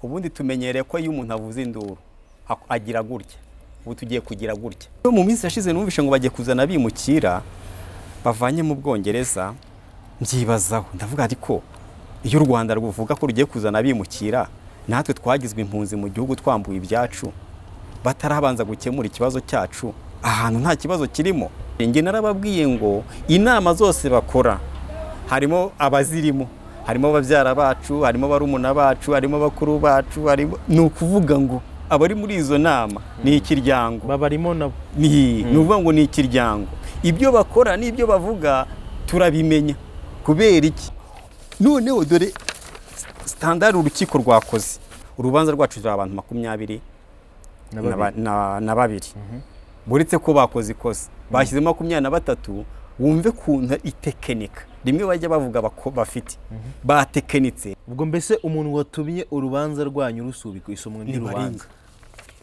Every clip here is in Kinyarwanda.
Ubundi tumenyereye ko iyo umuntu avuze induru agira gutya, ubu tugiye kugira gutya. Mu minsi yashize numvishe ngo bagiye kuzana bimukira bavanye mu Bwongereza, mbyibazaho ndavuga ariko iyo u Rwanda ruvuga ko rugiye kuzana bimukira, natwe twagizwe impunzi mu gihugu twambuye ibyacu, batarabanza gukemura ikibazo cyacu, ahantu nta kibazo kirimo. Njye narababwiye ngo inama zose bakora harimo abazirimo, harimo ababyara bacu, harimo barumuna bacu, harimo bakuru bacu, harimo, ni ukuvuga ngo abari muri izo nama ni ikiryango babarimo nabo, ni ukuvuga ngo ni ikiryango. Ibyo bakora n'ibyo bavuga turabimenya. Kubera iki? Noneho dore standard urukiko rwakoze, urubanza rwacu rwa abantu 22 buretse ko bakoze ikosa bashyizemo 23. Wumve kuntu itekenika rimwe bajya bavuga bafite batekenitse. Ubwo mbese umuntu watumye urubanza rwanyu rusubikwa isomwa ry'urubanza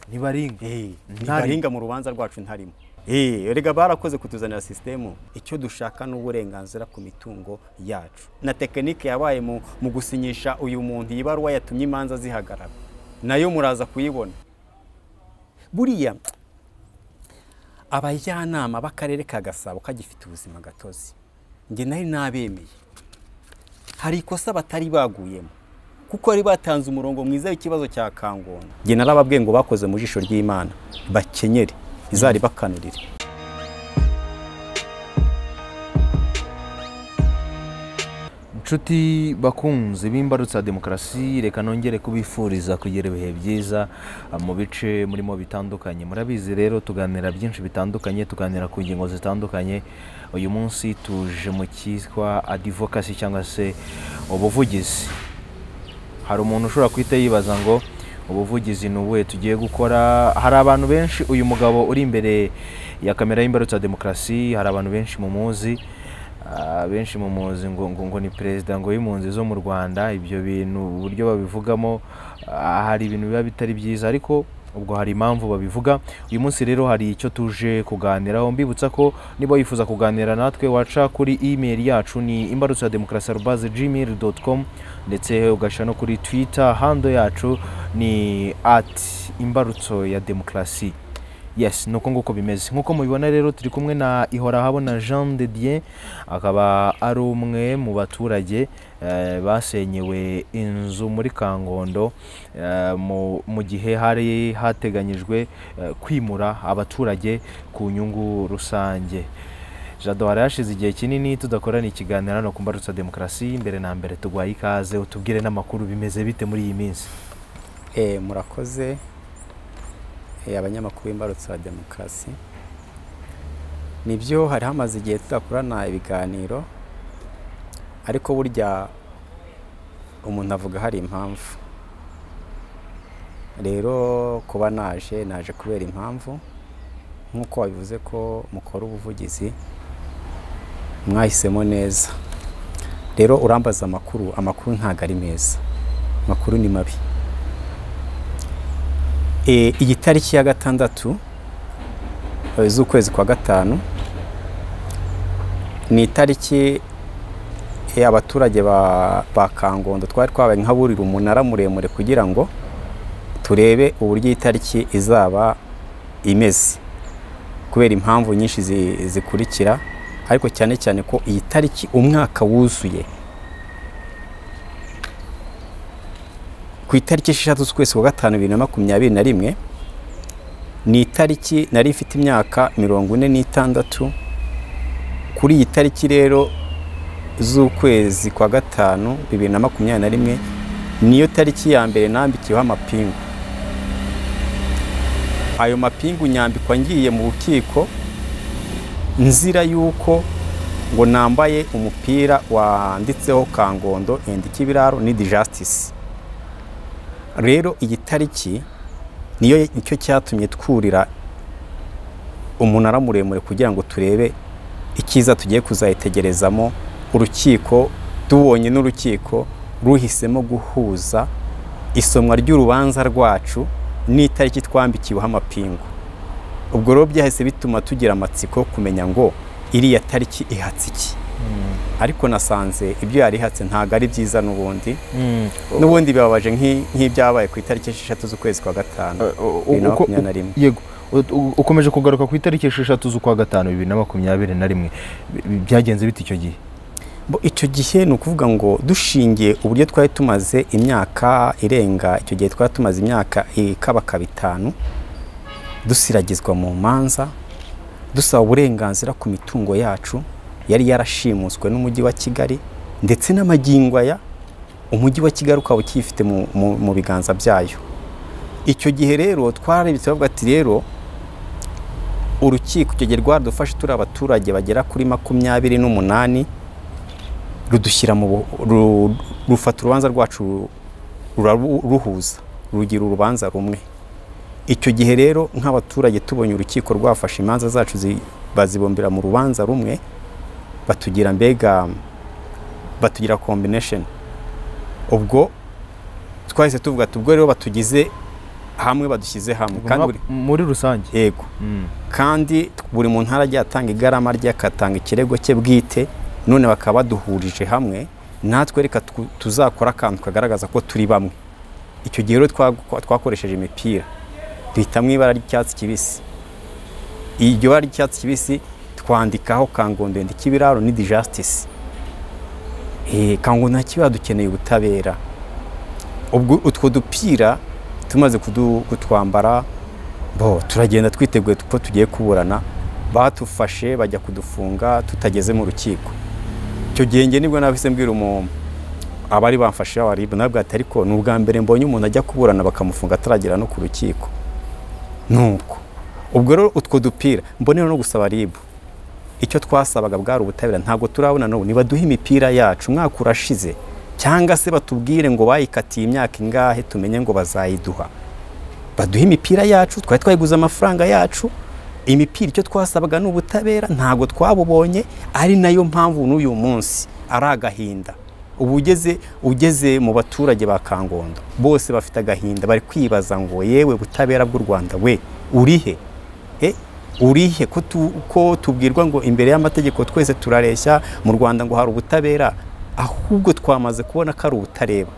ntibaringa, ntibaringa mu rubanza rwacu ntarimo. Erega barakoze kutuzanira system. Icyo dushaka n'uburenganzira ku mitungo yacu. Na tekinike yabaye mu gusinyisha uyu muntu ibaruwa yatumye imanza zihagarara, nayo muraza kuyibona. Buriya abajyanama b'akarere ka Gasabo kagifite ubuzima gatozi, njye nari nabemeye. Hari ikosa batari baguyemo kuko bari batanze umurongo mwiza w'ikibazo cya Kangondo. Njye narababwiye ngo bakoze mu jisho ry'Imana, bakenyere izari bakanurire. Nshuti bakunze b'imbarutso ya demokarasi, reka nongere kubifuriza kugira ibihe byiza mu bice murimo bitandukanye. Murabizi rero tuganira byinshi bitandukanye, tuganira ku ngingo zitandukanye. Uyu munsi tuje mu cyitwa advocacy cyangwa se ubuvugizi. Hari umuntu ushobora kwita yibaza ngo ubuvugizi ni ubuhe tugiye gukora. Hari abantu benshi, uyu mugabo uri imbere ya kamera y'imbarutso ya demokarasi, hari abantu benshi mumuzi, benshi mumuzi ngo ngo ni perezida ngo y'impunzi zo mu Rwanda. Ibyo bintu uburyo babivugamo hari ibintu biba bitari byiza, ariko ubwo hari impamvu babivuga. Uyu munsi rero hari icyo tuje kuganiraho. Mbibutsa ko niba wifuza kuganira natwe waca kuri email yacu ni imbarutsoyademokrasi@gmail.com, ndetse ugasha no kuri Twitter handle yacu ni @imbarutsoyademokrasi. Yes, nuko nguko bimeze. Nkuko mubibona rero turi kumwe na Ihorahabona Jean de Dieu, akaba ari umwe mu baturage basenyewe inzu muri Kangondo mu gihe hari hateganyijwe kwimura abaturage ku nyungu rusange. Jado, harashize igihe kinini tudakorana ikiganiro hano ku Mbarutso ya Demokarasi. Mbere na mbere tugwaye ikaze, utubwire n'amakuru bimeze bite muri iyi minsi. Murakoze abanyamakuru b'imbarutso ya demokarasi. Nibyo, hari hamaze igihe tudakorana ibiganiro, ariko burya umuntu avuga hari impamvu. Rero kuba naje kubera impamvu, nkuko wabivuze ko mukora ubuvugizi, mwahisemo neza. Rero urambaza amakuru, amakuru ntago ari meza, amakuru ni mabi. Iyi tariki ya 6 z'ukwezi kwa 5 ni itariki abaturage ba Kangondo twari twabaye nkaburira umunara muremure kugira ngo turebe uburyo itariki izaba imeze, kubera impamvu nyinshi zikurikira, ariko cyane cyane ko iyi tariki umwaka wuzuye ku itariki 6 z'ukwezi kwa 5 2021 ni itariki nari ifite imyaka 46. Kuri iyi tariki rero z'ukwezi kwa 5 2021 niyo tariki ya mbere nambikiweho amapingu. Ayo mapingu nyambikwa ngiye mu rukiko nzira yuko ngo nambaye umupira wanditseho Kangondo and Kibiraro ni justice. Rero iyi tariki niyo nicyo cyatumye twurira umunara muremure kugira ngo turebe ikiza tugiye kuzayitegerezamo urukiko. Tubonye n'urukiko ruhisemo guhuza isomwa ry'urubanza rwacu n'itariki twambikiweho amapingu. Ubwo rero byahise bituma tugira amatsiko kumenya ngo iriya tariki ihatse iki. Ariko nasanze ibyo yarihatse ntago ari byiza n'ubundi. N'ubundi bibabaje nk'ibyabaye ku itariki 6 z'ukwezi kwa 5 2021. Yego, ukomeje kugaruka ku itariki 6 z'ukwa 5 2021, byagenze bite icyo gihe? Icyo gihe ni ukuvuga ngo dushingiye uburyo twari tumaze imyaka irenga, icyo gihe twari tumaze imyaka ikabakaba 5 dusiragizwa mu manza, dusaba uburenganzira ku mitungo yacu yari yarashimuswe n'umujyi wa Kigali, ndetse n'amagingo aya umujyi wa Kigali ukaba ukifite mu biganza byayo. Icyo gihe rero twararebye turavuga ati rero urukiko icyo gihe rwadufashe turi abaturage bagera kuri 28, rudushyira mu rufata urubanza rwacu ruhuza rugira urubanza rumwe. Icyo gihe rero nk'abaturage tubonye urukiko rwafashe imanza zacu bazibumbira mu rubanza rumwe, batugira mbega batugira combination. Ubwo twahise tuvuga tubwo rero batugize hamwe, badushyize hamwe kandi muri rusange. Yego. Kandi buri muntu aragiye atanga igarama rye, akatanga ikirego cye bwite, none bakaba baduhurije hamwe, natwe reka tuzakora akantu kagaragaza ko turi bamwe. Icyo gihe rero twakoresheje imipira duhitamo ibara ry'icyatsi kibisi. Iryo bara ry'icyatsi kibisi twandikaho Kangondo and Kibiraro ni justice. Kangondo na Kibiraro dukeneye ubutabera. Ubwo utwo dupira tumaze kutwambara, bo turagenda twiteguye ko tugiye kuburana, batufashe bajya kudufunga tutageze mu rukiko. Icyo gihe nge nibwo nahise mbwira abari bamfashe abari nabwo ati ariko ni ubwa mbere mbonye umuntu ajya kuburana bakamufunga ataragera no ku rukiko. Nuko ubwo rero utwo dupira mbonera no gusaba RIB, icyo twasabaga bwari ubutabera, ntabwo turabona n'ubu nibaduhe imipira yacu umwaka urashize, cyangwa se batubwire ngo bayikatiye imyaka ingahe tumenye ngo bazayiduha. Baduhe imipira yacu, twari twayiguze amafaranga yacu. Imipira icyo twasabaga ni ubutabera, ntabwo twabubonye, ari nayo mpamvu n'uyu munsi ari agahinda. Ubu ugeze mu baturage ba Kangondo bose bafite agahinda, bari kwibaza ngo yewe butabera bw'u Rwanda we urihe? Urihe ko tubwirwa ngo imbere y'amategeko twese turareshya, mu Rwanda ngo hari ubutabera, ahubwo twamaze kubona ko ari ubutareba.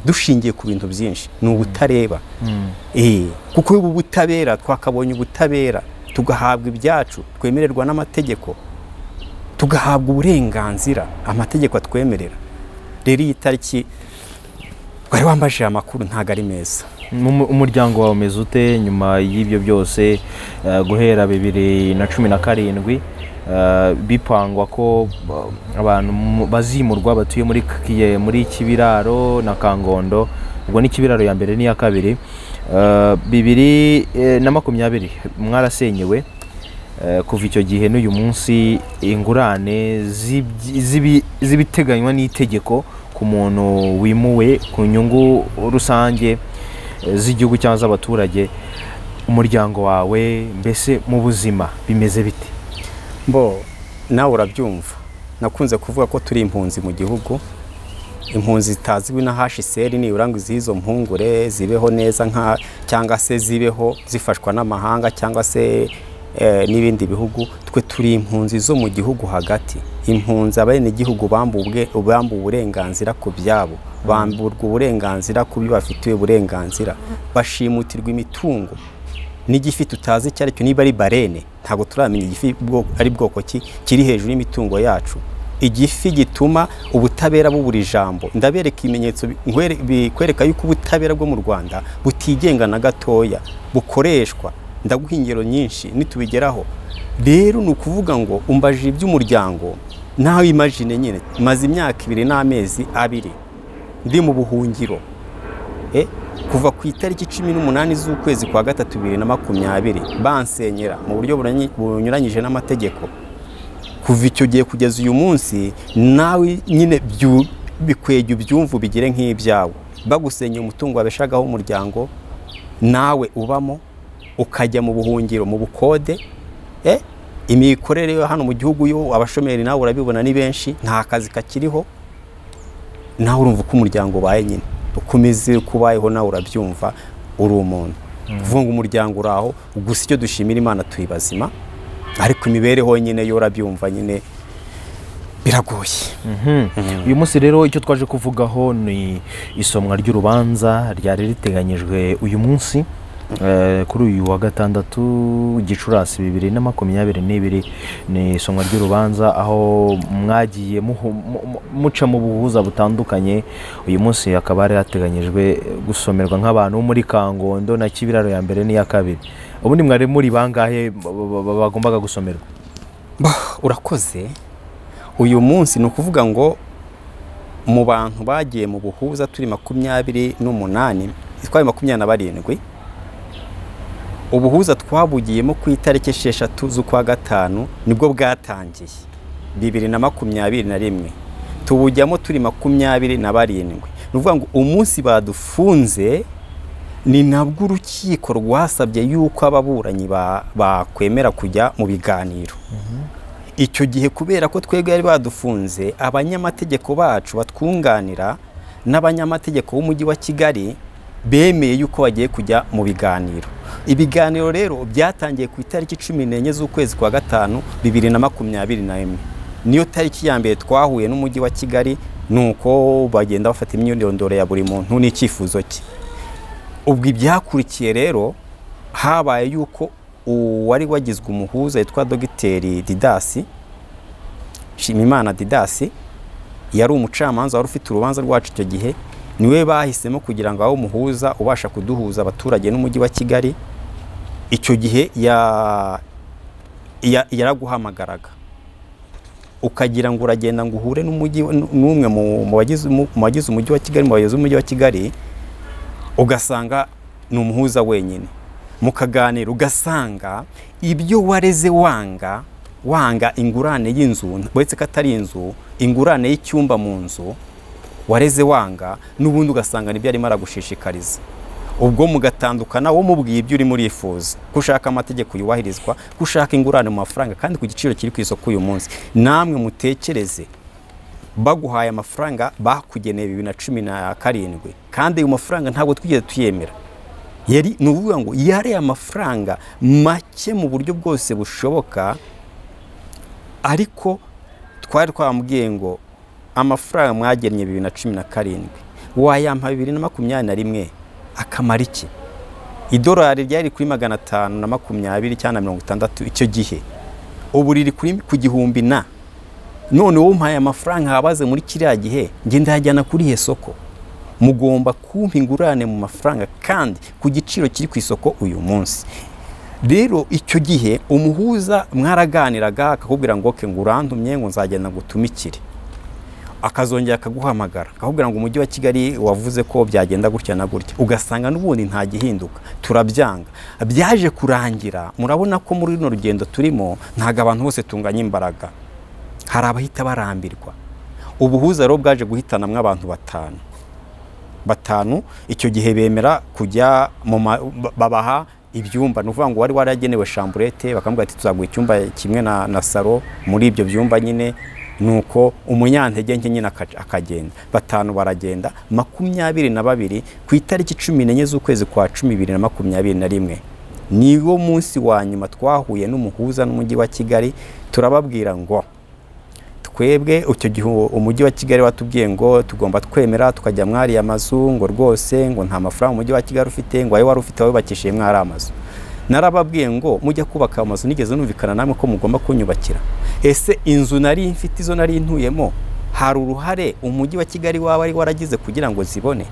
Dushingiye ku bintu byinshi ni ubutareba. Kuko ubu butabera twakabonye ubutabera, tugahabwa ibyacu twemererwa n'amategeko, tugahabwa uburenganzira amategeko atwemerera. Rero iyi tariki wari wambajije amakuru ntago ari meza. Umuryango wawe umeze ute nyuma y'ibyo byose? Guhera 2017 bipangwa ko abantu bazimurwa batuye muri Kibiraro na Kangondo, ubwo ni Kibiraro ya mbere n'iya kabiri. 2020 mwarasenyewe. Kuva icyo gihe n'uyu munsi ingurane z'ibiteganywa n'itegeko ku muntu wimuwe ku nyungu rusange z'igihugu cyangwa z'abaturage, umuryango wawe mbese mu buzima bimeze bite? Bo nawe urabyumva, nakunze kuvuga ko turi impunzi mu gihugu, impunzi zitazwi na HCR nibura ngo izizo mpungure zibeho neza nka cyangwa se zibeho zifashwa n'amahanga cyangwa se n'ibindi bihugu. Twe turi impunzi zo mu gihugu hagati, impunzi abenegihugu bambuwe uburenganzira ku byabo, bamburwa uburenganzira ku byo bafitiwe uburenganzira, bashimutirwa imitungo n'igifi tutazi icyo aricyo, niba ari barene ntabwo turamenya igifi ari bwoko ki kiri hejuru y'imitungo yacu, igifi gituma ubutabera bubura ijambo. Ndabereka ibimenyetso bikwereka yuko ubutabera bwo mu Rwanda butigenga na gatoya, bukoreshwa. Ndaguha ingero nyinshi nitubigeraho. Rero ni ukuvuga ngo umbaje iby'umuryango nawe imagine nyine maze imyaka 2 n'amezi 2 ndi mu buhungiro. Kuva ku itariki 18 z'ukwezi kwa 3 2020 bansenyera mu buryo bunyuranyije n'amategeko. Kuva icyo gihe kugeza uyu munsi nawe nyine bikwege ubyumva bigire nk'ibyawe, bagusenyeye umutungo wabeshagaho umuryango nawe ubamo, ukajya mu buhungiro mu bukode. Imikorere yo hano mu gihugu yo abashomeri nawe urabibona ni benshi, nta kazi kakiriho, nawe urumva uko umuryango ubaye nyine ukomeze kubayeho, nawe urabyumva uri umuntu. Kuvuga ngo umuryango uraho gusa, icyo dushimira Imana turi bazima, ariko imibereho nyine yo urabyumva nyine Biragoye. Uyu munsi rero icyo twaje kuvugaho ni isomwa ry'urubanza ryari riteganyijwe uyu munsi, kuri uyu wa gatandatu Gicurasi 2022. Ni isomwa ry'urubanza aho mwagiye muca mu buhuza butandukanye. Uyu munsi hakaba hari hateganyijwe gusomerwa nk'abantu muri Kangondo na Kibiraro ya mbere n'iya kabiri. Ubundi mwari muri bangahe bagombaga gusomerwa? Urakoze. Uyu munsi ni ukuvuga ngo mu bantu bagiye mu buhuza turi 28, twari 27. Ubuhuza twabugiyemo ku itariki 6 z'ukwa gatanu nibwo bwatangiye 2021, tubujyamo turi 27. Ni ukuvuga ngo umunsi badufunze ni nabwo urukiko rwasabye yuko ababuranyi bakwemera kujya mu biganiro. Icyo gihe kubera ko twebwe yari badufunze, abanyamategeko bacu batwunganira n'abanyamategeko b'umujyi wa Kigali bemeye yuko bagiye kujya mu biganiro. Ibiganiro rero byatangiye ku itariki 14 z'ukwezi kwa gatanu 2021. Niyo tariki ya mbere twahuye n'umujyi wa Kigali, nuko bagenda bafata imyirondoro ya buri muntu n'icyifuzo cye. Ubwo ibyakurikiye rero habaye yuko uwari wagizwe umuhuza yitwa Dogiteri Didasi Nshimiyimana Didasi, yari umucamanza wari ufite urubanza rwacu icyo gihe, niwe bahisemo kugira ngo abe umuhuza ubasha kuduhuza abaturage n'umujyi wa Kigali. Icyo gihe yaraguhamagaraga ukagira ngo uragenda ngo uhure n'umujyi n'umwe mu bagize umujyi wa Kigali, mu bayobozi b'umujyi wa Kigali, ugasanga ni umuhuza wenyine. Mukaganira ugasanga ibyo wareze wanga ingurane y'inzu, uretse ko atari inzu, ingurane y'icyumba mu nzu wareze wanga, n'ubundi ugasanga nibyo arimo aragushishikariza. Ubwo mugatandukana wo mubwiye ibyo urimo urifuza, ko ushaka amategeko yubahirizwa, ko ushaka ingurane mu mafaranga kandi ku giciro kiri ku isoko uyu munsi. Namwe mutekereze, baguhaye amafaranga bakugeneye 2017, kandi ayo mafaranga ntabwo twigeze tuyemera. Yari ni ukuvuga ngo yari amafaranga make mu buryo bwose bushoboka, ariko twari twamubwiye ngo amafaranga mwagennye 2017 wayampa 2021 akamara iki? Idolari ryari kuri 520 cyangwa 60 icyo gihe, ubu riri ku 1000 na none wowe umpaye amafaranga habaze muri kiriya gihe, njye ndajyana kuri he soko? Mugomba kumpa ingurane mu mafaranga kandi ku giciro kiri ku isoko uyu munsi. Rero icyo gihe umuhuza mwaraganiraga akakubwira ngo ke ngurantumye ngo nzagenda ngutumikire, akazongera akaguhamagara akakubwira ngo umujyi wa Kigali wavuze ko byagenda gutya na gutya, ugasanga n'ubundi nta gihinduka. Turabyanga. Byaje kurangira murabona ko muri runo rugendo turimo ntago abantu bose tunganya imbaraga, hari abahita barambirwa. Ubuhuza rero bwaje guhitanamwe abantu batanu icyo gihe bemera kujya babaha ibyumba. Ni ukuvuga ngo wari waragenewe chambrette, bakamubwira ati tuzaguha icyumba kimwe na salo muri ibyo byumba nyine, nuko umunyantege nke nyine akagenda. 5 baragenda, 22 ku itariki 14 z'ukwezi kwa 10 2021 niwo munsi wa nyuma twahuye n'umuhuza n'umujyi wa Kigali. Turababwira ngo twebwe icyo gihe umujyi wa Kigali watubwiye ngo tugomba twemera tukajya mwari amazu, ngo rwose ngo nta mafaranga umujyi wa Kigali ufite, ngo ayo wari ufite wabakishije mwari amazu. Narababwiye ngo mujya kubaka amazu nigeze numvikana namwe ko mugomba kunyubakira. Ese inzu nari mfite izo nari ntuyemo hari uruhare umujyi wa Kigali waba ari waragize kugira ngo zibone?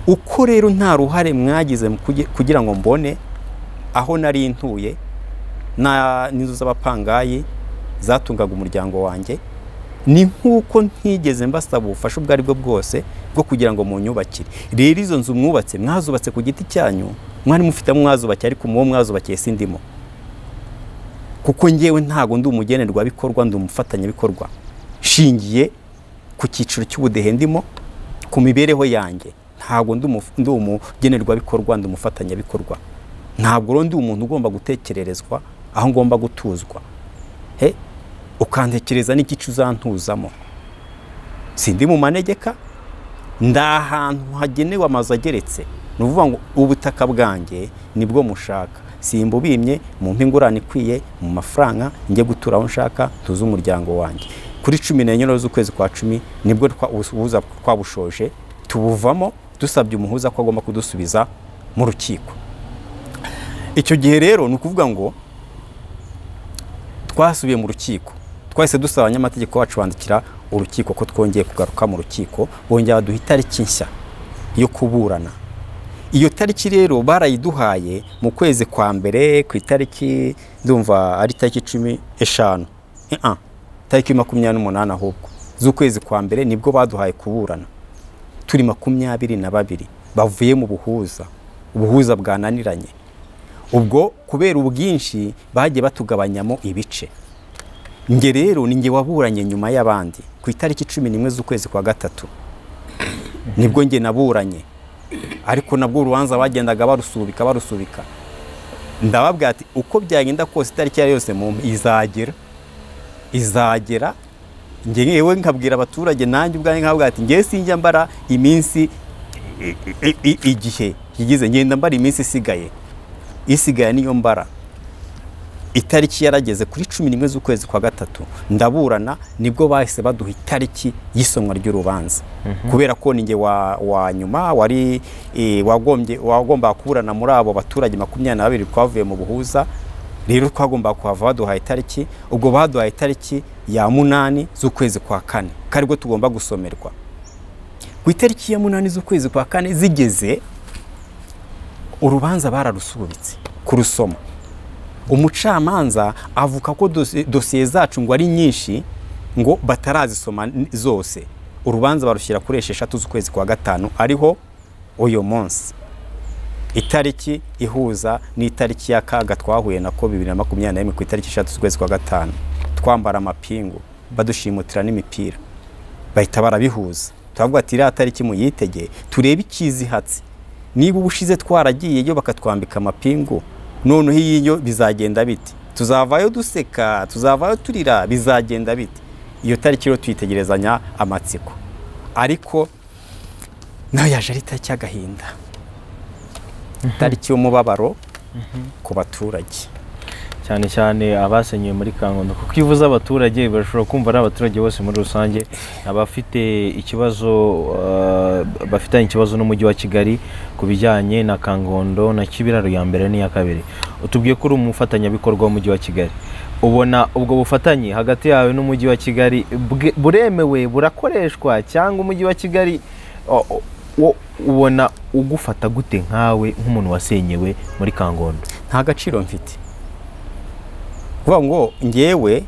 Uko rero nta ruhare mwagize kugira ngo mbone aho nari ntuye na n'inzu z'abapangayi zatungaga umuryango wanjye, ni nkuko ntigeze mbasaba ubufasha ubwo ari bwo bwose bwo kugira ngo munyubakire. Rero izo nzu mwubatse mwazubatse ku giti cyanyu, mwari mufite mwazubakiye, ariko muwo mwazubakiye sindimo, kuko ngewe ntago ndi umugenerwa bikorwa, ndi umufatanyabikorwa shingiye ku cyiciro cy'ubudehe ndimo, ku mibereho yanjye. Ntago ndi umugenerwa bikorwa, ndi umufatanyabikorwa. Ntabwo rero ndi umuntu ugomba gutekererezwa aho ngomba gutuzwa. He, ukantekereza n'igice uzantuzamo. Sindi mu manegeka, ndahantu hagenewe amazu ageretse. Ni ukuvuga ngo ubutaka bwanjye nibwo mushaka, simbubimye, mumpe ingurane ikwiye mu mafaranga njye gutura aho nshaka, tuze umuryango wanjye. Kuri 14 z'ukwezi kwa 10 nibwo ubuhuza twabushoje, tubuvamo dusabye umuhuza ko agomba kudusubiza mu rukiko. Icyo gihe rero ni ukuvuga ngo twasubiye mu rukiko, twahise dusaba abanyamategeko bacu bandikira urukiko ko twongeye kugaruka mu rukiko, bongera baduha itariki nshya yo kuburana. Iyo tariki rero barayiduhaye mu kwezi kwa mbere ku itariki, ndumva ari tariki 15, tariki 28 ahubwo z'ukwezi kwa mbere nibwo baduhaye kuburana. Turi 22 bavuye mu buhuza, ubuhuza bwananiranye. Ubwo kubera ubwinshi bagiye batugabanyamo ibice. Nge rero ni nge waburanye nyuma y'abandi ku itariki 11 z'ukwezi kwa 3 nibwo nge naburanye, ariko nabwo urubanza bagendaga barusubika. Ndababwira ati uko byagenda kose itariki yose mu izagera. Nge yewe nkabwira abaturage nanjye ubwanjye nkabwira ati nge sinjya mbara iminsi igihe kigize, ngenda mbara iminsi isigaye niyo mbara. Itariki yarageze kuri 11 z'ukwezi kwa 3 ndaburana, nibwo bahise baduha itariki y'isomwa ry'urubanza. Kubera ko ninjye wa nyuma wari wagomba kuburana muri abo baturage 22 twavuye mu buhuza, rero twagomba kuhava baduha itariki. Ubwo baduha itariki ya 8 z'ukwezi kwa 4 karibwo tugomba gusomerwa. Ku itariki ya 8 z'ukwezi kwa 4 zigeze, urubanza bararusubitse kurusoma. Umucamanza avuka ko dosiye zacu ngo ari nyinshi ngo batarazisoma zose. Urubanza barushyira kuri 6 z'ukwezi kwa 5 ariho uyu munsi, itariki ihuza n'itariki ya kaga twahuye nako 2021 ku itariki 6 z'ukwezi kwa 5, twambara amapingu badushimutira n'imipira, bahita barabihuza. Turavuga ati iriya tariki muyitege turebe ikizihatse, niba ubushize twaragiye yo bakatwambika amapingu, noneho iyo bizagenda bite? Tuzavayo duseka, tuzavayo turira, bizagenda bite? Iyo tariki rero tuyitegerezanya amatsiko, ariko nayo yaje ari itariki y'agahinda, itariki y'umubabaro ku baturage, cyane cyane abasenyewe muri Kangondo. Kuko iyo uvuze abaturage bashobora kumva ari abaturage bose muri rusange, abafite ikibazo bafitanye ikibazo n'umujyi wa Kigali ku bijyanye na Kangondo na Kibiraro ya mbere n'iya kabiri. Utubwiye ko uri umufatanyabikorwa w'umujyi wa Kigali, ubona ubwo bufatanye hagati yawe n'umujyi wa Kigali buremewe, burakoreshwa, cyangwa umujyi wa Kigali ubona ugufata gute nkawe nk'umuntu wasenyewe muri Kangondo? Nta gaciro mfite. Kuvuga ngo ngewe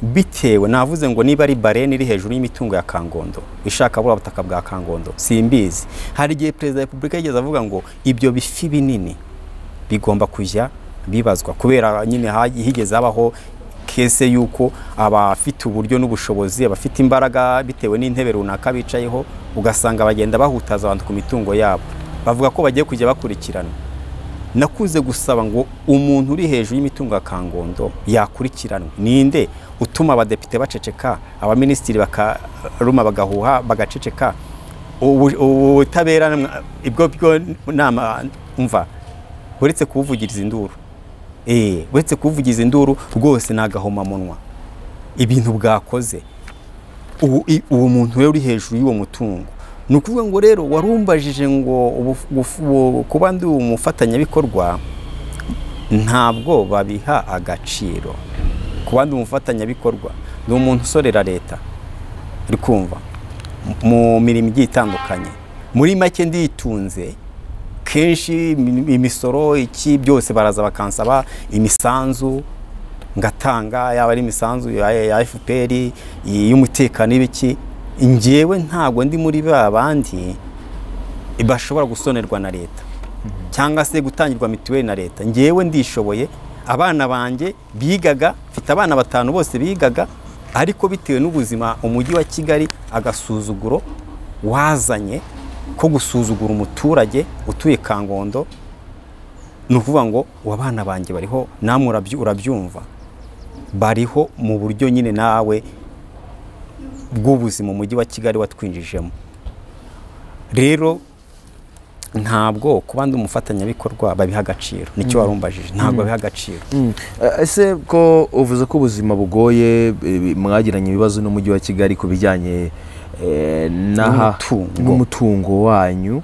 bitewe navuze ngo niba ari barene iri hejuru y'imitungo ya Kangondo ishaka bura butaka bwa Kangondo simbizi. Hari igihe Perezida wa Republika yigeze avuga ngo ibyo bifi binini bigomba kujya bibazwa, kubera nyine higeze habaho kese yuko abafite uburyo n'ubushobozi, abafite imbaraga bitewe n'intebe runaka bicayeho, ugasanga bagenda bahutaza abantu ku mitungo yabo, bavuga ko bagiye kujya bakurikirana. Nakuze gusaba ngo umuntu uri hejuru y'imitungo ya Kangondo yakurikiranwe. Ninde utuma abadepite baceceka, abaministiri bakaruma bagahuha bagaceceka, ubutabera ibwo bwo nama umva uretse kuvugiriza induru, uretse kuvugiza induru rwose nagahoma munwa ibintu bwakoze. Uwo muntu rero uri hejuru y'uwo mutungo, ni ukuvuga ngo rero warumbajije ngo kuba ndi umufatanyabikorwa ntabwo babiha agaciro. Kuba ndi umufatanyabikorwa, ni umuntu usorera leta, uri kumva mu mirimo igiye itandukanye, muri make nditunze kenshi imisoro iki byose baraza bakansaba imisanzu ngatanga, yaba ari imisanzu ya FPR y'umutekano ibiki. Njyewe ntabwo ndi muri ba bandi bashobora gusonerwa na leta cyangwa se gutangirwa mituweli na leta. Njyewe ndishoboye, abana banjye bigaga, mfite abana 5 bose bigaga, ariko bitewe n'ubuzima umujyi wa Kigali agasuzuguro wazanye ko gusuzugura umuturage utuye Kangondo, ni ukuvuga ngo abana banjye bariho, namwe urabyumva, bariho mu buryo nyine nawe bw'ubuzima umujyi wa Kigali watwinjijemo. Rero Ntabwo kuba ndi umufatanyabikorwa babiha agaciro, nicyo warumbajije, ntabwo babiha agaciro. Ese ko uvuze ko ubuzima bugoye, mwagiranye ibibazo n'umujyi wa Kigali ku bijyanye n'umutungo wanyu,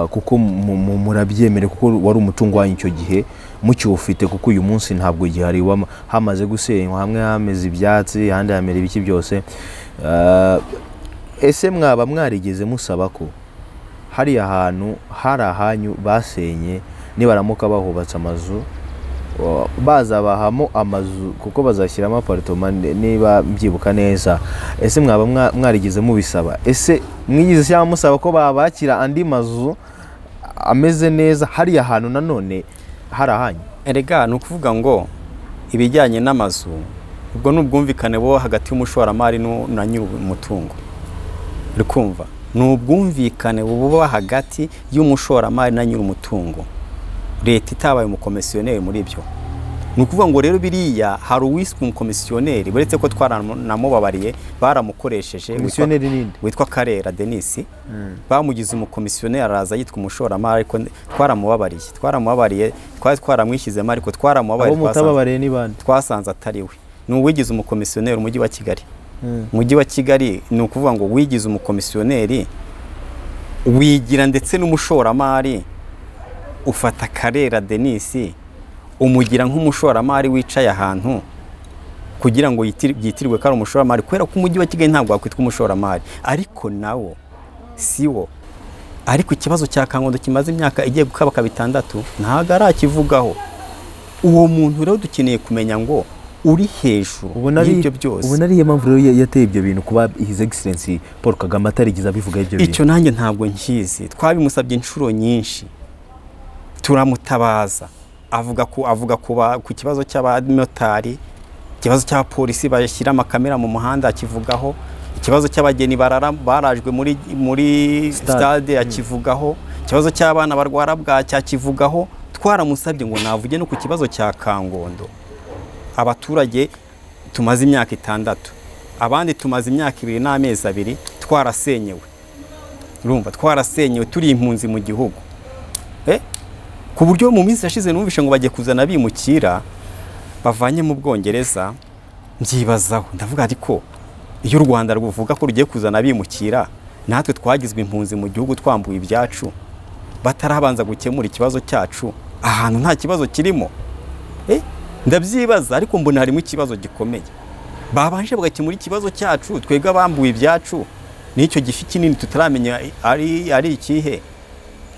kuko murabyemere kuko wari umutungo wanyu icyo gihe mukiwufite, kuko uyu munsi ntabwo gihari, hamaze gusenywa, hamwe hameze ibyatsi, ahandi hamera ibiki byose. Ese mwaba mwarigeze musaba ko hariya hantu hari ahanyu basenye, nibaramuka bahubatse amazu bazabahamo amazu kuko bazashyiramo apartment niba mbyibuka neza, ese mwaba mwarigeze mubisaba? Ese mwigeze cyangwa musaba ko babakira andi mazu ameze neza hariya hantu nanone hari ahanyu? Erega ni ukuvuga ngo ibijyanye n'amazu ubwo ni ubwumvikane bo hagati y'umushoramari na nyir'umutungo, uri kumva? Ni ubwumvikane buba hagati y'umushoramari na nyir'umutungo, leta itabaye umukomisiyoneri muri ibyo. Ni ukuvuga ngo rero biriya hari uwiswe umukomisiyoneri, uretse ko twaranamubabariye baramukoresheje, witwa Karera Denis, bamugize umukomisiyoneri araza yitwa umushoramari, ariko twaramubabariye, twari twaramwishyizemo, ariko twaramubabariye twasanze atari we. Ni uwigize umukomisiyoneri umujyi wa Kigali. Umujyi wa Kigali ni ukuvuga ngo wigize umukomisiyoneri, wigira ndetse n'umushoramari, ufata Karera Denis umugira nk'umushoramari wicaye ahantu kugira ngo yitirirwe ko ari umushoramari, kubera ko umujyi wa Kigali ntabwo wakwitwa umushoramari, ariko nawo si wo. Ariko ikibazo cya Kangondo kimaze imyaka igiye gukabaka 6 ntabwo arakivugaho. Uwo muntu rero dukeneye kumenya ngo uri hejuru y'ibyo byose. Ubona ariyo mpamvu rero yateye ibyo bintu kuba His Excellency Paul Kagame atarigeze abivuga ibyo bintu. Icyo nanjye ntabwo nkizi, twabimusabye inshuro nyinshi, turamutabaza, avuga ku kibazo cy'abamotari, ikibazo cy'abapolisi bashyira amakamera mu muhanda akivugaho, ikibazo cy'abageni barajwe muri stade akivugaho, ikibazo cy'abana barwara bwacya akivugaho. Twaramusabye ngo navuge no ku kibazo cya Kangondo. Abaturage tumaze imyaka 6, abandi tumaze imyaka 2 n'amezi 2 twarasenyewe. Urumva, twarasenyewe turi impunzi mu gihugu. Ku buryo mu minsi yashize numvishe ngo bagiye kuzana abimukira bavanye mu Bwongereza, mbyibazaho ndavuga ariko iyo u Rwanda ruvuga ko rugiye kuzana abimukira, natwe twagizwe impunzi mu gihugu twambuye ibyacu, batarabanza gukemura ikibazo cyacu, ahantu nta kibazo kirimo. Ndabyibaza, ariko mbona harimo ikibazo gikomeye. Babanje bagakemura ikibazo cyacu, twebwe abambuye ibyacu, n'icyo gifi kinini tutaramenya ari ikihe.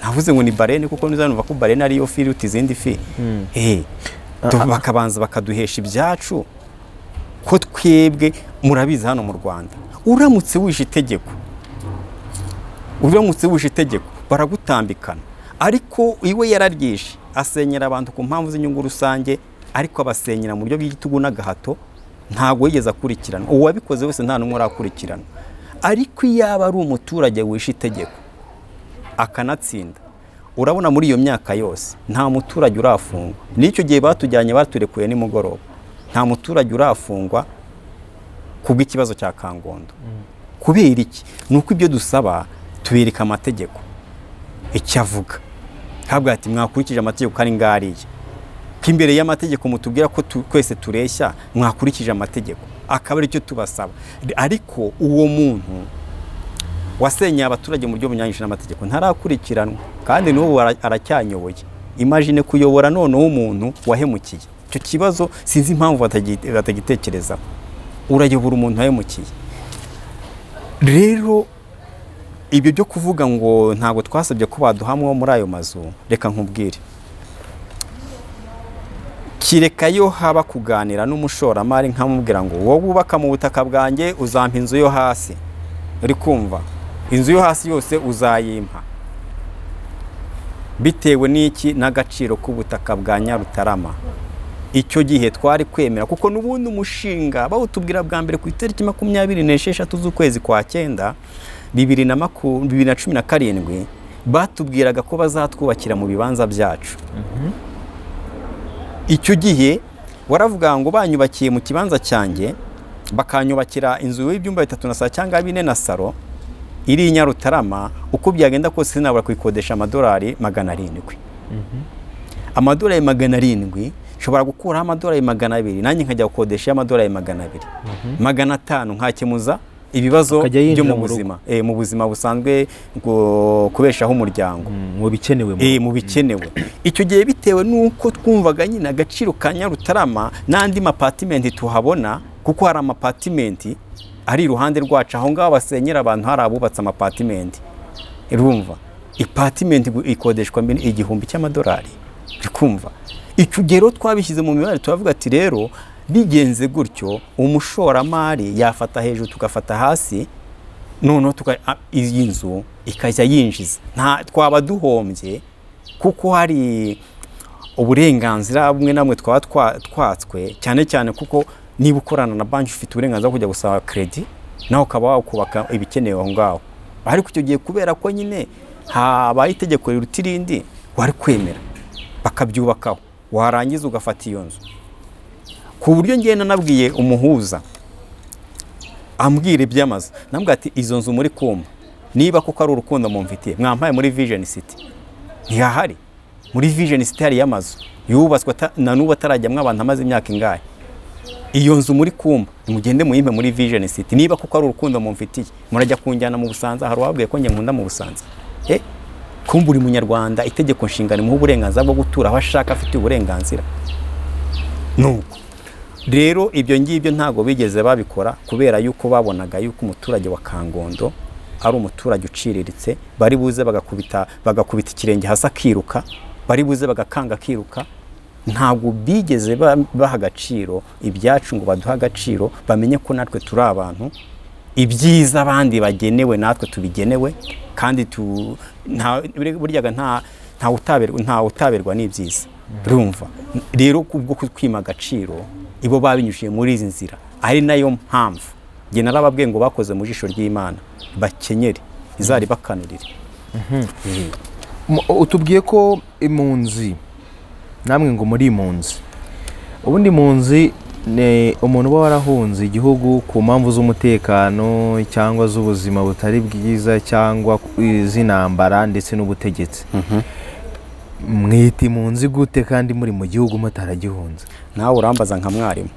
Navuze ngo ni barene, kuko nuzanumva ko barene ariyo fi iruta izindi fi. Bakabanza bakaduhesha ibyacu, ko twebwe murabizi hano mu Rwanda uramutse wishe itegeko, baragutambikana. Ariko iwe yararyishe, asenyera abantu ku mpamvu z'inyungu rusange, ariko abasenyera mu buryo bw'igitugu n'agahato, ntabwo yigeze akurikiranwa. Uwabikoze wese nta n'umwe arakurikiranwa. Ariko iyaba ari umuturage wishe itegeko akanatsinda, urabona muri iyo myaka yose nta muturage urafungwa. N'icyo gihe batujyanye baturekuye nimugoroba, nta muturage urafungwa kubw'ikibazo cya Kangondo. Kubera iki? Nuko ibyo dusaba tubereka amategeko icyo avuga. Ntabwo ati mwakurikije amategeko kandi ngariye, ko imbere y'amategeko mutubwira ko twese tureshya, mwakurikije amategeko, akaba aricyo tubasaba. Ariko uwo muntu wasenyeye abaturage mu buryo bunyuranyije n'amategeko ntarakurikiranwa, kandi n'ubu aracyanyoboye. Imagine kuyobora noneho umuntu wahemukiye. Icyo kibazo sinzi impamvu batagitekerezaho. Urayobora umuntu wahemukiye. Rero ibyo byo kuvuga ngo ntabwo twasabye ko baduhamwe muri ayo mazu, reka nkubwire, kireka yo haba kuganira n'umushoramari nkamubwira ngo wowe wubaka mu butaka bwanjye uzampa inzu yo hasi, uri kumva, inzu yo hasi yose uzayimpa bitewe n'iki? N'agaciro k'ubutaka bwa Nyarutarama. Icyo gihe twari kwemera, kuko n'ubundi umushinga bawutubwira bwa mbere ku itariki 26 z'ukwezi kwa 9 2017, batubwiraga ko bazatwubakira mu bibanza byacu. Icyo gihe waravuga ngo banyubakiye mu kibanza cyanjye, bakanyubakira inzu y'ibyumba 3 na salo cyangwa 4 na salo, iri i Nyarutarama uko byagenda kose sinabura kuyikodesha amadolari 700. Amadolari 700 nshobora gukuraho amadolari 200 nanjye nkajya gukodesha amadolari 200. 500 nkakemuza ibibazo byo mu buzima, mu buzima busanzwe kubeshaho umuryango, mu bikenewe, mu bikenewe. Icyo gihe bitewe nuko twumvaga nyine agaciro ka Nyarutarama n'andi mapatimenti tuhabona, kuko hari amapatimenti ari iruhande rwacu aho ngaho basenyera abantu, hari abubatse amapatimenti. Urumva ipatimenti ikodeshwa $1000 cy'amadolari, urikumva. Icyo gihe rero twabishyize mu mibare turavuga ati rero bigenze gutyo umushoramari yafata hejuru tugafata hasi, noneho iyi nzu ikajya yinjiza, nta twaba duhombye kuko hari uburenganzira bumwe namwe twaba twatswe, cyane cyane kuko niba ukorana na banki ufite uburenganzira kujya gusaba credit nawe ukaba wakubaka ibikenewe aho ngaho. Ariko icyo gihe kubera ko nyine habaye itegeko riruta irindi wari kwemera bakabyubakaho, warangiza ugafata iyo nzu. Ku buryo ngenda nabwiye umuhuza ambwira iby'amazu, nambwira ati izo nzu muri kumba niba kuko ari urukundo mumfitiye mwampaye muri Vision City. Ntihahari muri Vision City hari y'amazu yubatswe na n'ubu atarajyamwo abantu amaze imyaka ingahe. Iyo nzu muri kumba mugende muyimpe muri Vision City niba kuko ari urukundo mumfitiye, murajya kunjyana mu Busanza. Hari uwabwiye ko njye nkunda mu Busanza. Kumba uri munyarwanda itegeko nshinga rimuha uburenganzira bwo gutura aho ashaka, afite uburenganzira. Nuko rero ibyo ngibyo ntago bigeze babikora kubera yuko babonaga yuko umuturage wa Kangondo ari umuturage uciriritse, bari buze bagakubita ikirenge hasi akiruka, bari buze bagakanga akiruka. Ntabwo bigeze baha agaciro ibyacu ngo baduha agaciro, bamenye ko natwe turi abantu, ibyiza abandi bagenewe natwe tubigenewe, kandi buryaga nta utaberwa n'ibyiza. Urumva rero kubwo kwima agaciro ibo babinyujije muri izi nzira, ari nayo mpamvu nge narababwiye ngo bakoze mu jisho ry'Imana bakenyere izari bakanurire. Utubwiye ko impunzi namwe ngo muri impunzi, ubundi impunzi ni umuntu uba warahunze igihugu ku mpamvu z'umutekano cyangwa z'ubuzima butari bwiza cyangwa iz'intambara ndetse n'ubutegetsi. Mwita impunzi gute kandi muri mu gihugu mutaragihunze? Nawe urambaza nka mwarimu.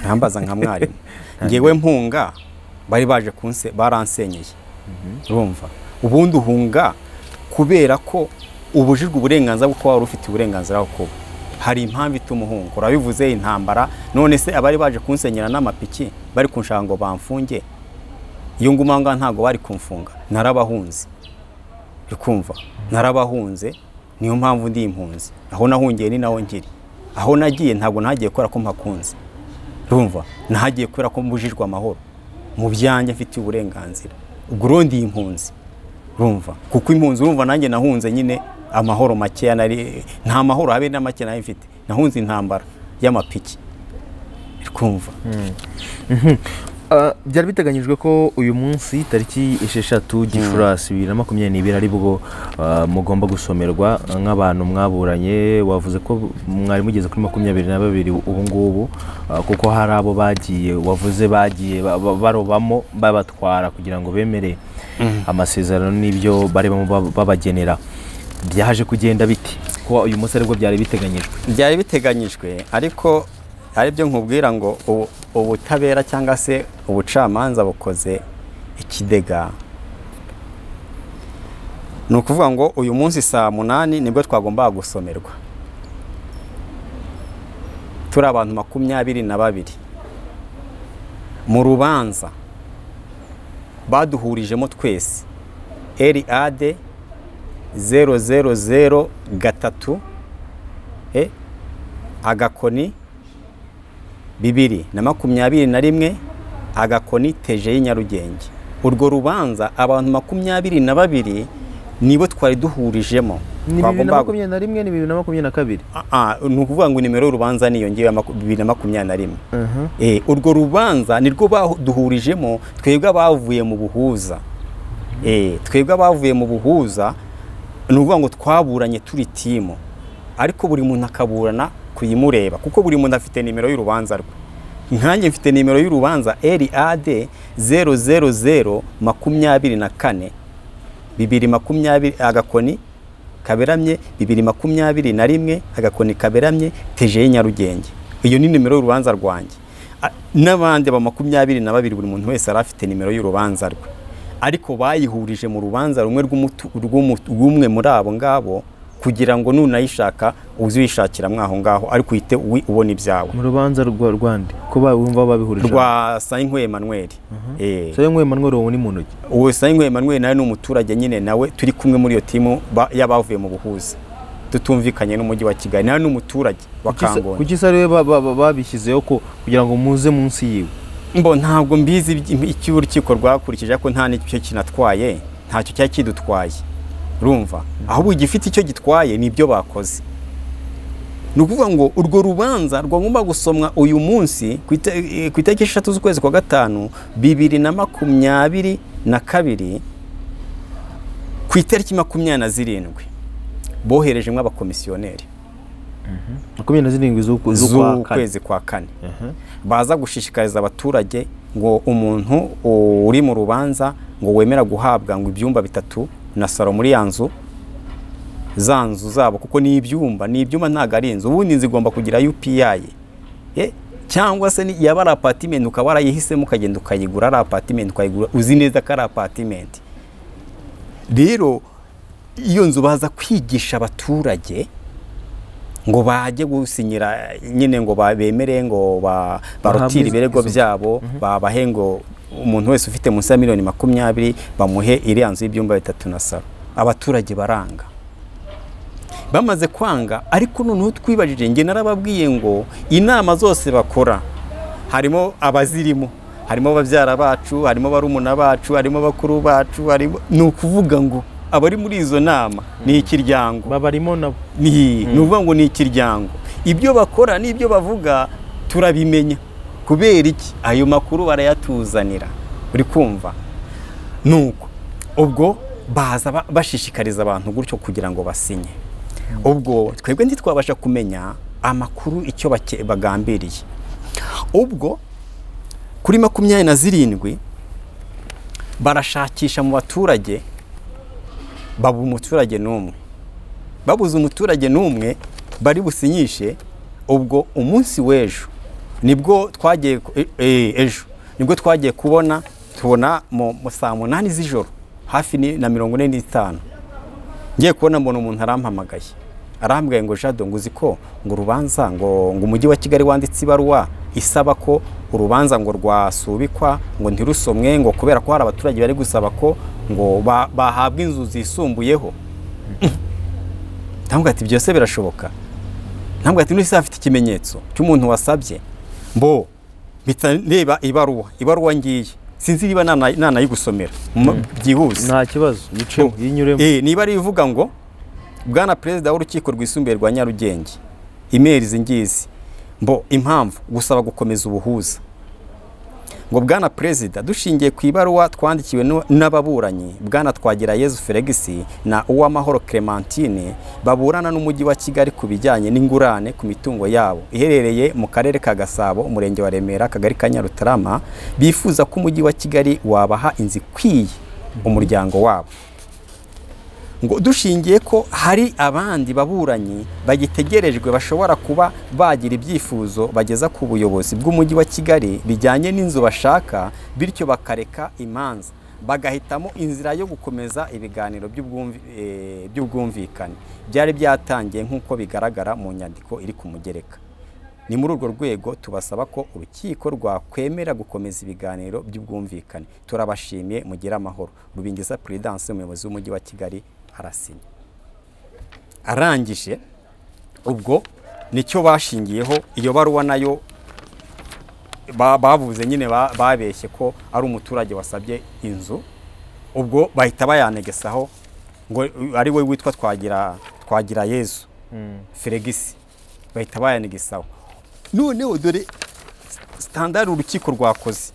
Ntambaza nka mwarimu. Ngewe mpunga bari baje kunse baransenyeye. Urumva ubundi uhunga kubera ko ubujijwe uburenganzira bwo kuba wari ufite uburenganzira bwo kuba. Hari impamvu ituma uhunga, urabivuze intambara. None se abari baje kunsenyera n'amapiki bari kunshaka ngo bamfunge, iyo nguma nga ntago bari kumfunga, narabahunze. Ukumva narabahunze, niyo mpamvu ndi impunzi. Aho nahungiye ni naho ngiri, aho nagiye ntago nagiye kubera ko mpakunze. Urumva nahagiye kubera ko mbujijwe amahoro mu byanjye mfite uburenganzira, ubwo urundi impunzi. Urumva kuko impunzi, urumva nanjye nahunze nyine amahoro make, nari nta mahoro habe na make nayo mfite, nahunze intambara y'amapiki. Urumva Byari biteganyijwe ko uyu munsi tariki 6 Gicurasi 2022 ari bwo mugomba gusomerwa nk'abantu mwaburanye. Wavuze ko mwari mugeze kuri 22 ubu ngubu, kuko hari abo bagiye wavuze bagiye barobamo babatwara kugira ngo bemere amasezerano n'ibyo barimo babagenera. Byaje kugenda biti ko uyu munsi aribwo byari biteganyijwe? Byari biteganyijwe, ariko aribyo nkubwira ngo ubutabera cyangwa se ubucamanza bukoze ikidega. Ni ukuvuga ngo uyu munsi saa 8 nibwo twagombaga gusomerwa, turi abantu 22 mu rubanza baduhurijemo twese RAD 0003 agakoni 2021 agakoni teje y'Inyarugenge. Urwo rubanza abantu 22 nibo twari duhurijemo. Ni 2021 ni 2022. Ni ukuvuga ngo nimero y'urubanza niyo ngiye 2021. Urwo rubanza nirwo baduhurijemo twebwe abavuye mu buhuza. Twebwe abavuye mu buhuza ni ukuvuga ngo twaburanye turi timu, ariko buri muntu akaburana kuyimureba kuko buri muntu afite nimero y'urubanza rwe. Nkanjye mfite nimero y'urubanza RAD 00024 2020 agakoni kaberamye 2021 agakoni kaberamye TG Nyarugenge. Iyo ni nimero y'urubanza rwanjye. N'abandi ba 22 buri muntu wese arafite nimero y'urubanza rwe, ariko bayihurije mu rubanza rumwe rw'umwe muri abo ngabo kugira ngo nunayishaka uzishakira mwaho ngaho, ariko uhite ubona ibyawe. Mu rubanza rwa Rwanda ko bumva babihurije rwa Sayinkwe Emmanuel. Sayinkwe Emmanuel uwo ni muntu ki? Uwo Sayinkwe Emmanuel nawe ni umuturage nyine, nawe turi kumwe muri iyo timu y'abavuye mu buhuza tutumvikanye n'umujyi wa Kigali, nawe ni umuturage wa Kangondo. Kuki sare babishyizeho ko kugira ngo muze munsi yiwe? Mbo ntabwo mbizi icyo urukiko rwakurikije, ko nta n'icyo kinatwaye, ntacyo cyari kidutwaye. Urumva, ahubwo igifite icyo gitwaye nibyo bakoze. Ni ukuvuga ngo urwo rubanza rwagomba gusomwa uyu munsi ku itariki 3 z'ukwezi kwa 5 2022, ku itariki 27 boherejemo abakomisiyoneri 27 z'ukwezi kwa 4 baza gushishikariza abaturage ngo umuntu uri mu rubanza ngo wemera guhabwa ngo ibyumba 3 na saro muri ya nzu za nzu zabo, kuko ni ibyumba ntago ari inzu. Ubundi inzu igomba kugira UPI cyangwa se yaba ari apartment ukaba warayihisemo ukagenda ukayigura ari apartment, ukayigura uzi neza ko ari apartment. Rero iyo nzu baza kwigisha abaturage ngo bajye gusinyira nyine ngo bemere ngo barutire ibirego byabo, babahe ngo umuntu wese ufite munsi ya miliyoni 20 bamuhe iriya nzu y'ibyumba 3 na saro. Abaturage baranga. Bamaze kwanga, ariko noneho twibajije, nge narababwiye ngo inama zose bakora harimo abazirimo, harimo ababyara bacu, harimo barumuna bacu, harimo bakuru bacu, harimo, ni ukuvuga ngo abari muri izo nama ni ikiryango babarimo nabo, ni ukuvuga ngo ni ikiryango. Ibyo bakora n'ibyo bavuga turabimenya. Kubera iki? Ayo makuru barayatuzanira. Uri kumva? Nuko ubwo baza bashishikariza abantu gutyo kugira ngo basinye. Ubwo twebwe ntitwabasha kumenya amakuru icyo bagambiriye. Ubwo kuri 27 barashakisha mu baturage, babu umuturage n'umwe, babuze umuturage n'umwe bari businyishe. Ubwo umunsi w'ejo nibwo twagiye ejo nibwo twagiye kubona tubona mu saa 8 z'ijoro hafi na 45, ngiye kubona mbona umuntu arampamagaye, arambwiye ngo Jado ngo uzi ko ngo urubanza ngo umujyi wa Kigali wanditse ibaruwa isaba ko urubanza ngo rwasubikwa ngo ntirusomwe ngo kubera ko hari abaturage bari gusaba ko ngo bahabwa inzu zisumbuyeho. Ntabwo ati byose birashoboka. Ntabwo ati nuse afite ikimenyetso cy'umuntu wasabye. Mbo mpita ndeba ibaruwa ngiye, sinzi niba nanayigusomera byihuse. Nta kibazo, yice yinyuremo. Niba ari ivuga ngo Bwana Perezida w'urukiko rwisumbuye rwa Nyarugenge, email zingizi mbo impamvu gusaba gukomeza ubuhuza. Ngo Bwana Perezida, dushingiye ku ibaruwa twandikiwe n'ababuranyi Bwana Twagirayezu Felix na Uwamahoro Clementine baburana n'umujyi wa Kigali ku bijyanye n'ingurane ku mitungo yabo iherereye mu karere ka Gasabo, umurenge wa Remera, akagari ka Nyarutarama, bifuza ko umujyi wa Kigali wabaha inzu ikwiye umuryango wabo. Ngo dushingiye ko hari abandi baburanyi bagitegerejwe bashobora kuba bagira ibyifuzo bageza ku buyobozi bw'umujyi wa Kigali bijyanye n'inzu bashaka, bityo bakareka imanza bagahitamo inzira yo gukomeza ibiganiro by'ubwumvikane byari byatangiye nk'uko bigaragara mu nyandiko iri ku mugereka. Ni muri urwo rwego tubasaba ko urukiko rwakwemera gukomeza ibiganiro by'ubwumvikane. Turabashimiye, mugire amahoro. Rubingisa Prudence, umuyobozi w'umujyi wa Kigali, arasinya. Arangije ubwo nicyo bashingiyeho iyo baruwa nayo bavuze nyine babeshye ko ari umuturage wasabye inzu, ubwo bahita bayanegesaho ngo ari we witwa Twagirayezu Felix, bahita bayanegesaho. Noneho dore standard urukiko rwakoze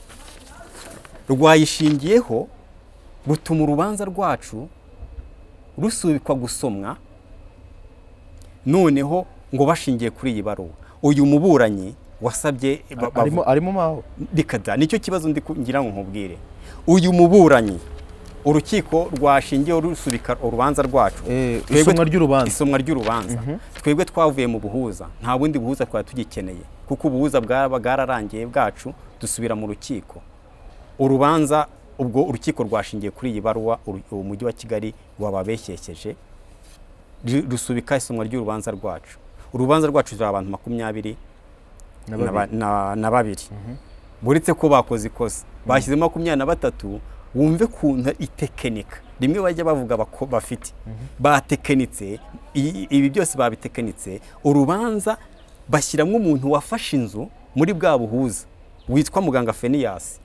rwayishingiyeho rutuma urubanza rwacu rusubikwa gusomwa, noneho ngo bashingiye kuri iyi baruwa uyu muburanyi Wasabye arimo maho rikada. Nicyo kibazo ndi ngira ngo nkubwire. Uyu muburanyi urukiko rwashingiyeho rusubika urubanza rwacu, isomwa ry'urubanza. Twebwe twavuye mu buhuza, nta bundi buhuza twari tugikeneye kuko ubuhuza bwararangiye bwacu, dusubira mu rukiko. Urubanza ubwo urukiko rwashingiye kuri iyi baruwa umujyi wa Kigali wababeshyeshyeje, rusubika isomwa ry'urubanza rwacu. Urubanza rwacu ruri abantu 22. Buretse ko bakoze ikosa bashyizemo 23. Wumve kuntu itekenika rimwe bajya bavuga bafite batekenitse, ibi byose babitekenitse. Urubanza bashyiramo umuntu wafashe inzu muri bwa buhuza witwa muganga Fenias.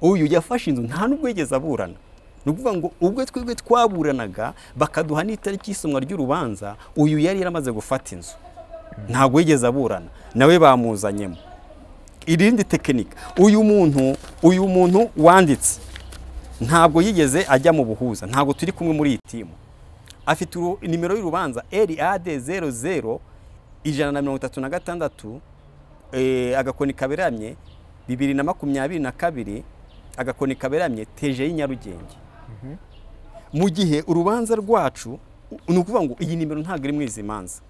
Uyu yafashe inzu nta nubwo yigeze aburana. Ni ukuvuga ngo ubwo twebwe twaburanaga bakaduha n'itariki y'isomwa ry'urubanza, uyu yari yaramaze gufata inzu ntabwo yigeze aburana, nawe bamuzanyemo. Irindi tekinika, uyu muntu wanditse ntabwo yigeze ajya mu buhuza, ntabwo turi kumwe muri iyi timu. Afite nimero y'urubanza RAD 00 136 agakoni kaberamye 2022 agakoni kaberamye TJ Nyarugenge. Mu gihe urubanza rwacu ni ukuvuga ngo iyi nimero ntabwo iri mu izi manza,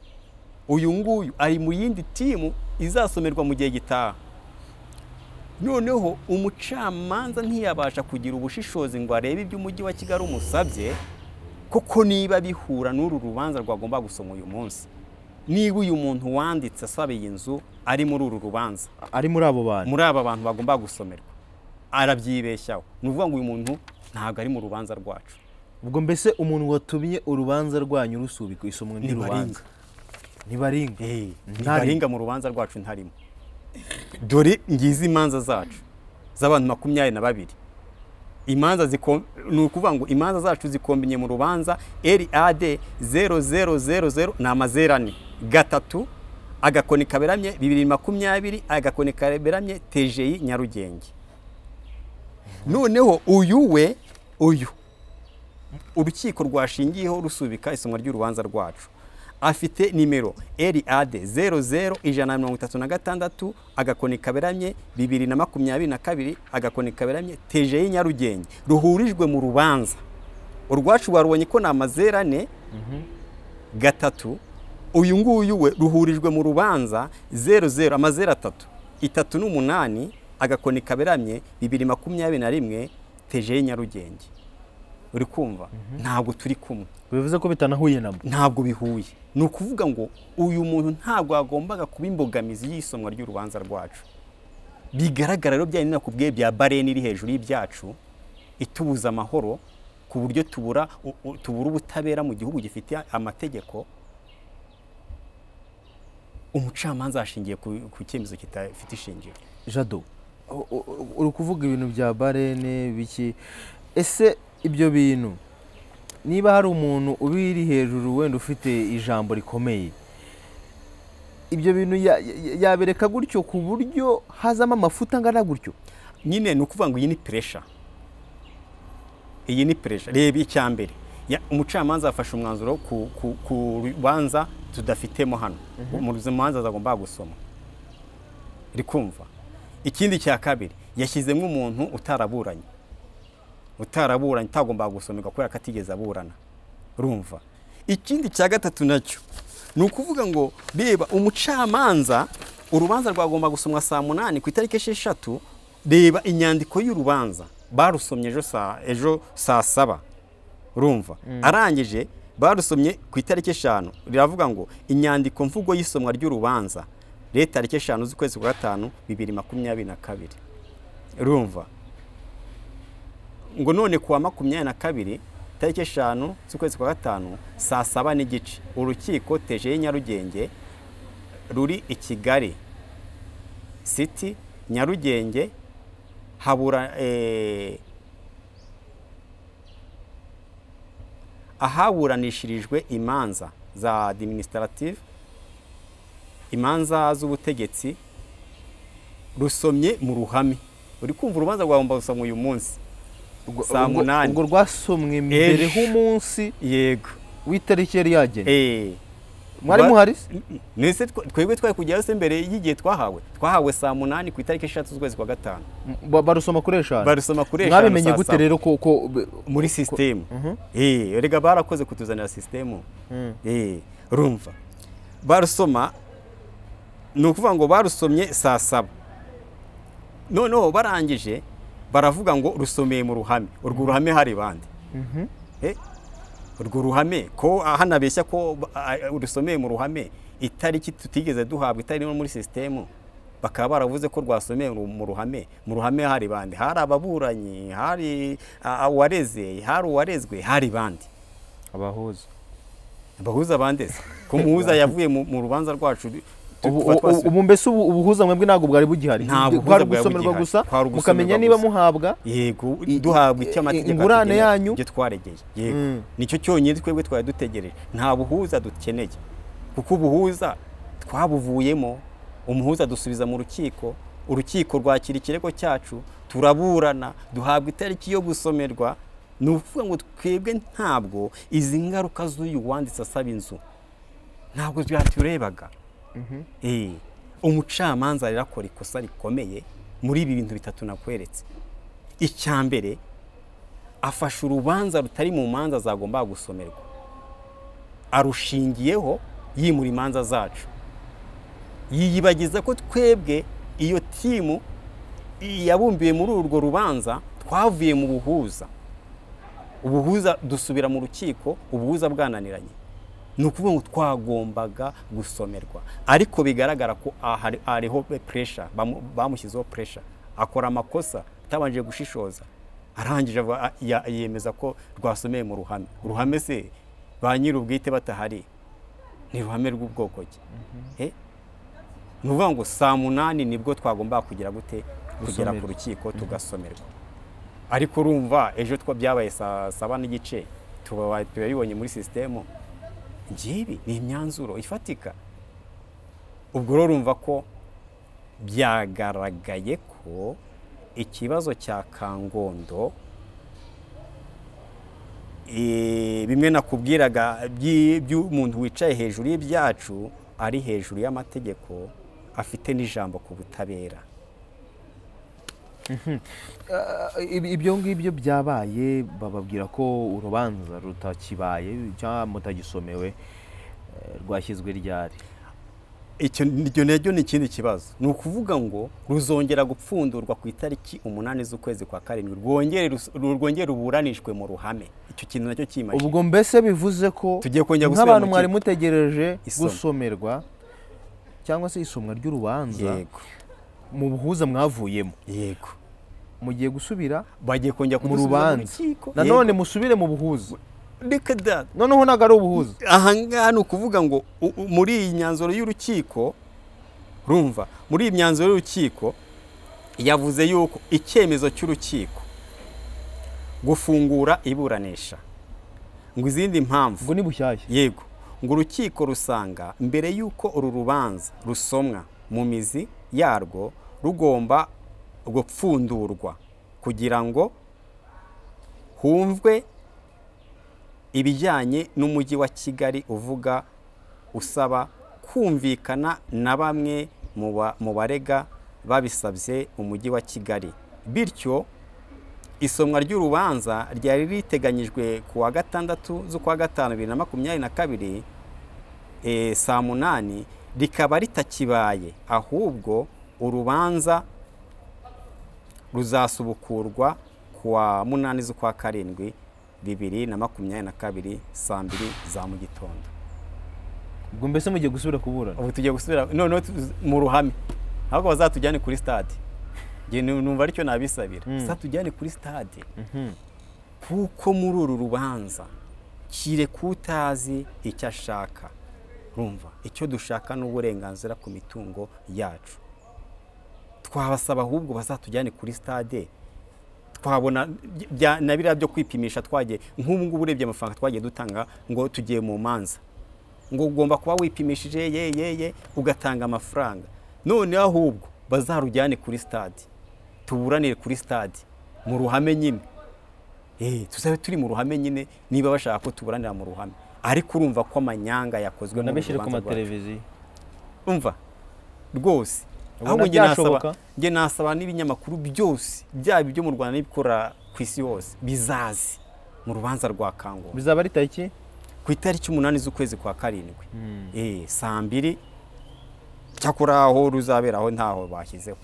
uyu nguyu ari mu yindi timu izasomerwa mu gihe gitaha. Noneho umucamanza ntiyabasha kugira ubushishozi ngo arebe ibyo umujyi wa Kigali umusabye, koko niba bihura n'uru rubanza rwagomba gusoma uyu munsi. Niba uyu muntu wanditse asaba iyi nzu ari muri uru rubanza, ari muri abo bantu, muri aba bantu bagomba gusomerwa, arabyibeshyaho. Ni ukuvuga ngo uyu muntu ntabwo ari mu rubanza rwacu. Ubwo mbese umuntu watumye urubanza rwanyu rusubikwa isomwa ry'urubanza ntibaringa, ntibaringa mu rubanza rwacu ntarimo. Dore ngizi imanza zacu z'abantu 22. Imanza ni ukuvuga ngo imanza zacu zikombinye mu rubanza RAD 0000 ni amazerane 3 agakoni kaberamye 2020 agakoni kaberamye TGI Nyarugenge. Noneho uyu we uyu urukiko rwashingiyeho rusubika isomwa ry'urubanza rwacu afite nimero RAD 00 136 agakoni kaberamye 2022 agakoni kaberamye TGI Nyarugenge ruhurijwe mu rubanza. Urwacu warubonye ko ni amazerane 3, uyu nguyu we ruhurijwe mu rubanza 00 amazera 3 38 agakoni kaberamye 2021 TGI Nyarugenge. Uri kumva? Ntabwo turi kumwe. Bivuze ko bitanahuye nabo. Ntabwo bihuye. Ni ukuvuga ngo uyu muntu ntabwo agombaga kuba imbogamizi y'isomwa ry'urubanza rwacu. Bigaragara rero byari nakubwiye bya barene iri hejuru y'ibyacu itubuza amahoro ku buryo tubura ubutabera mu gihugu gifite amategeko. Umucamanza ashingiye ku cyemezo kitafite ishingiro. Jado, uri kuvuga ibintu bya barene biki, ese ibyo bintu niba hari umuntu ubiri hejuru wenda ufite ijambo rikomeye, ibyo bintu yabereka gutyo ku buryo hazamo amafuta angana gutyo? Nyine ni ukuvuga ngo iyi ni pressure. Iyi ni pressure. Reba icya mbere, umucamanza afashe umwanzuro ku rubanza tudafitemo hano, mu rubanza agomba gusoma. Uri kumva? Ikindi cya kabiri, yashyizemo umuntu utaraburanye utagomba gusomerwa kubera ko atigeze aburana. Urumva? Ikindi cya gatatu nacyo ni ukuvuga ngo reba umucamanza urubanza rwagomba gusomwa saa 8 ku itariki 6, reba inyandiko y'urubanza barusomye ejo saa 7. Urumva? Arangije barusomye ku itariki 5, riravuga ngo inyandiko mvugo y'isomwa ry'urubanza leta tariki 5 z'ukwezi kwa 5 2022. Urumva? Ngo none kuwa 22 tariki 5 z'ukwezi kwa 5 saa 7:15 urukiko TGI Nyarugenge ruri i Kigali City Nyarugenge habura ahaburanishirijwe imanza za administrative, imanza z'ubutegetsi, rusomye mu ruhame. Uri kumva urubanza rwagomba gusomwa uyu munsi saa 8. Ubwo rwasomwe mbere h'umunsi, yego, w'itariki yari yagenwe. Mwari muhari se? Nese twebwe twari kujyayo se mbere y'igihe twahawe? Twahawe saa 8 ku itariki 3 z'ukwezi kwa 5. Barusoma kuri 5. Barusoma kuri 5. Mwabimenye gute rero ko muri system? Erega barakoze kutuzanira system. Urumva barusoma, ni ukuvuga ngo barusomye saa 7. Noneho barangije baravuga ngo rusomeye mu ruhame. Urwo ruhame hari bande? Urwo ruhame ko hanabeshya ko rusomeye mu ruhame, itariki tutigeze duhabwa itari no muri system, bakaba baravuze ko rwasomeye mu ruhame. Mu ruhame hari bande? Hari ababuranyi, hari uwareze, hari uwarezwe, hari bande? Abahuza. Abahuza bandeze ko muhuza yavuye mu rubanza rwacu. Ubu mbese ubuhuza mwebwe ntabwo bwari bugihari, kwari gusomerwa gusa mukamenya niba muhabwa. Yego, duhabwa icyo amategeko ingurane yanyu ibyo twaregeye. Yego, nicyo cyonyine twebwe twari dutegereje. Nta buhuza dukeneye, kuko ubuhuza twabuvuyemo. Umuhuza dusubiza mu rukiko, urukiko rwakira ikirego cyacu, turaburana, duhabwa itariki yo gusomerwa. Ni ukuvuga ngo twebwe ntabwo izi ngaruka z'uyu wanditse asaba inzu ntabwo byaturebaga. Umucamanza rero akora ikosa rikomeye muri ibi bintu bitatu nakweretse. Icya mbere, afashe urubanza rutari mu manza zagomba gusomerwa, arushingiyeho yimura imanza zacu, yiyibagiza ko twebwe iyo timu yabumbiye muri urwo rubanza twavuye mu buhuza. Ubuhuza dusubira mu rukiko, ubuhuza bwananiranye. Ni ukuvuga ngo twagombaga gusomerwa, ariko bigaragara ko hariho pressure, bamushyizeho pressure, akora amakosa atabanje gushishoza, arangije yemeza ko rwasomeye mu ruhame. Uruhame se ba nyir'ubwite batahari ni ruhame rw'ubwoko ki? Ni ukuvuga ngo saa 8 nibwo twagombaga kugira gute? Kugera ku rukiko tugasomerwa. Ariko urumva ejo byabaye saa 7:15, tuba tubibonye muri system. Ngibi ni imyanzuro ifatika. Ubwo rero urumva ko byagaragaye ko ikibazo cya Kangondo, bimwe nakubwiraga by'umuntu wicaye hejuru y'ibyacu, ari hejuru y'amategeko, afite n'ijambo ku butabera. Ibyo ngibyo byabaye, bababwira ko urubanza rutakibaye cyangwa mutagisomewe, rwashyizwe ryari? Icyo naryo ni ikindi kibazo. Ni ukuvuga ngo ruzongera gupfundurwa ku itariki 8 z'ukwezi kwa 7, rwongere ruburanishwe mu ruhame. Icyo kintu nacyo kimaje. Ubwo mbese bivuze ko nk'abantu mwari mutegereje gusomerwa cyangwa se isomwa ry'urubanza mu buhuza mwavuyemo. Yego, mugiye gusubira, bagiye kongera mu rubanza nanone musubire mu buhuza. Reka da, noneho ntago ari ubuhuza. Aha ngaha ni ukuvuga ngo muri iyi myanzuro y'urukiko, urumva muri iyi myanzuro y'urukiko yavuze yuko icyemezo cy'urukiko gufungura iburanisha, ngo izindi mpamvu ngo ni bushyashya. Yego, ngo urukiko rusanga mbere yuko uru rubanza rusomwa mu mizi yarwo rugomba gupfundurwa kugira ngo humvwe ibijyanye n'umujyi wa Kigali uvuga usaba kumvikana na bamwe mu barega babisabye umujyi wa Kigali. Bityo isomwa ry'urubanza ryari riteganyijwe ku wa 6 z'ukwa 5 2022 saa 8 rikaba ritakibaye, ahubwo urubanza ruzasubukurwa ku wa 8 z'ukwa 7 2022 saa 2 za mu gitondo. Ubwo mbese mugiye gusubira kuburana? Ubu tugiye gusubira noneho mu ruhame, ahubwo bazatujyane kuri stade. Nge numva aricyo nabisabira, bazatujyane kuri stade, kuko muri uru rubanza kire kutazi icyo ashaka. Urumva icyo dushaka n'uburenganzira ku mitungo yacu. Twabasaba ahubwo bazatujyane kuri stade, twabona na biriya byo kwipimisha twagiye. Nk'ubu ngubu urebye amafaranga twagiye dutanga ngo tugiye mu manza, ngo ugomba kuba wipimishije ye ugatanga amafaranga. None ahubwo bazarujyane kuri stade, tuburanire kuri stade mu ruhame nyine. Tuzabe turi mu ruhame nyine niba bashaka ko tuburanira mu ruhame. Ariko urumva ko amanyanga yakozwe nabishyire ku mateleviziyo, umva rwose. Ahubwo njye nasaba n'ibinyamakuru byose byaba ibyo mu Rwanda n'ibikora ku isi hose bizazi mu rubanza rwa Kangondo. Bizaba ari tariki? Ku itariki 8 z'ukwezi kwa 7, saa 2. Cyakora aho ruzabera aho ntaho bashyizeho.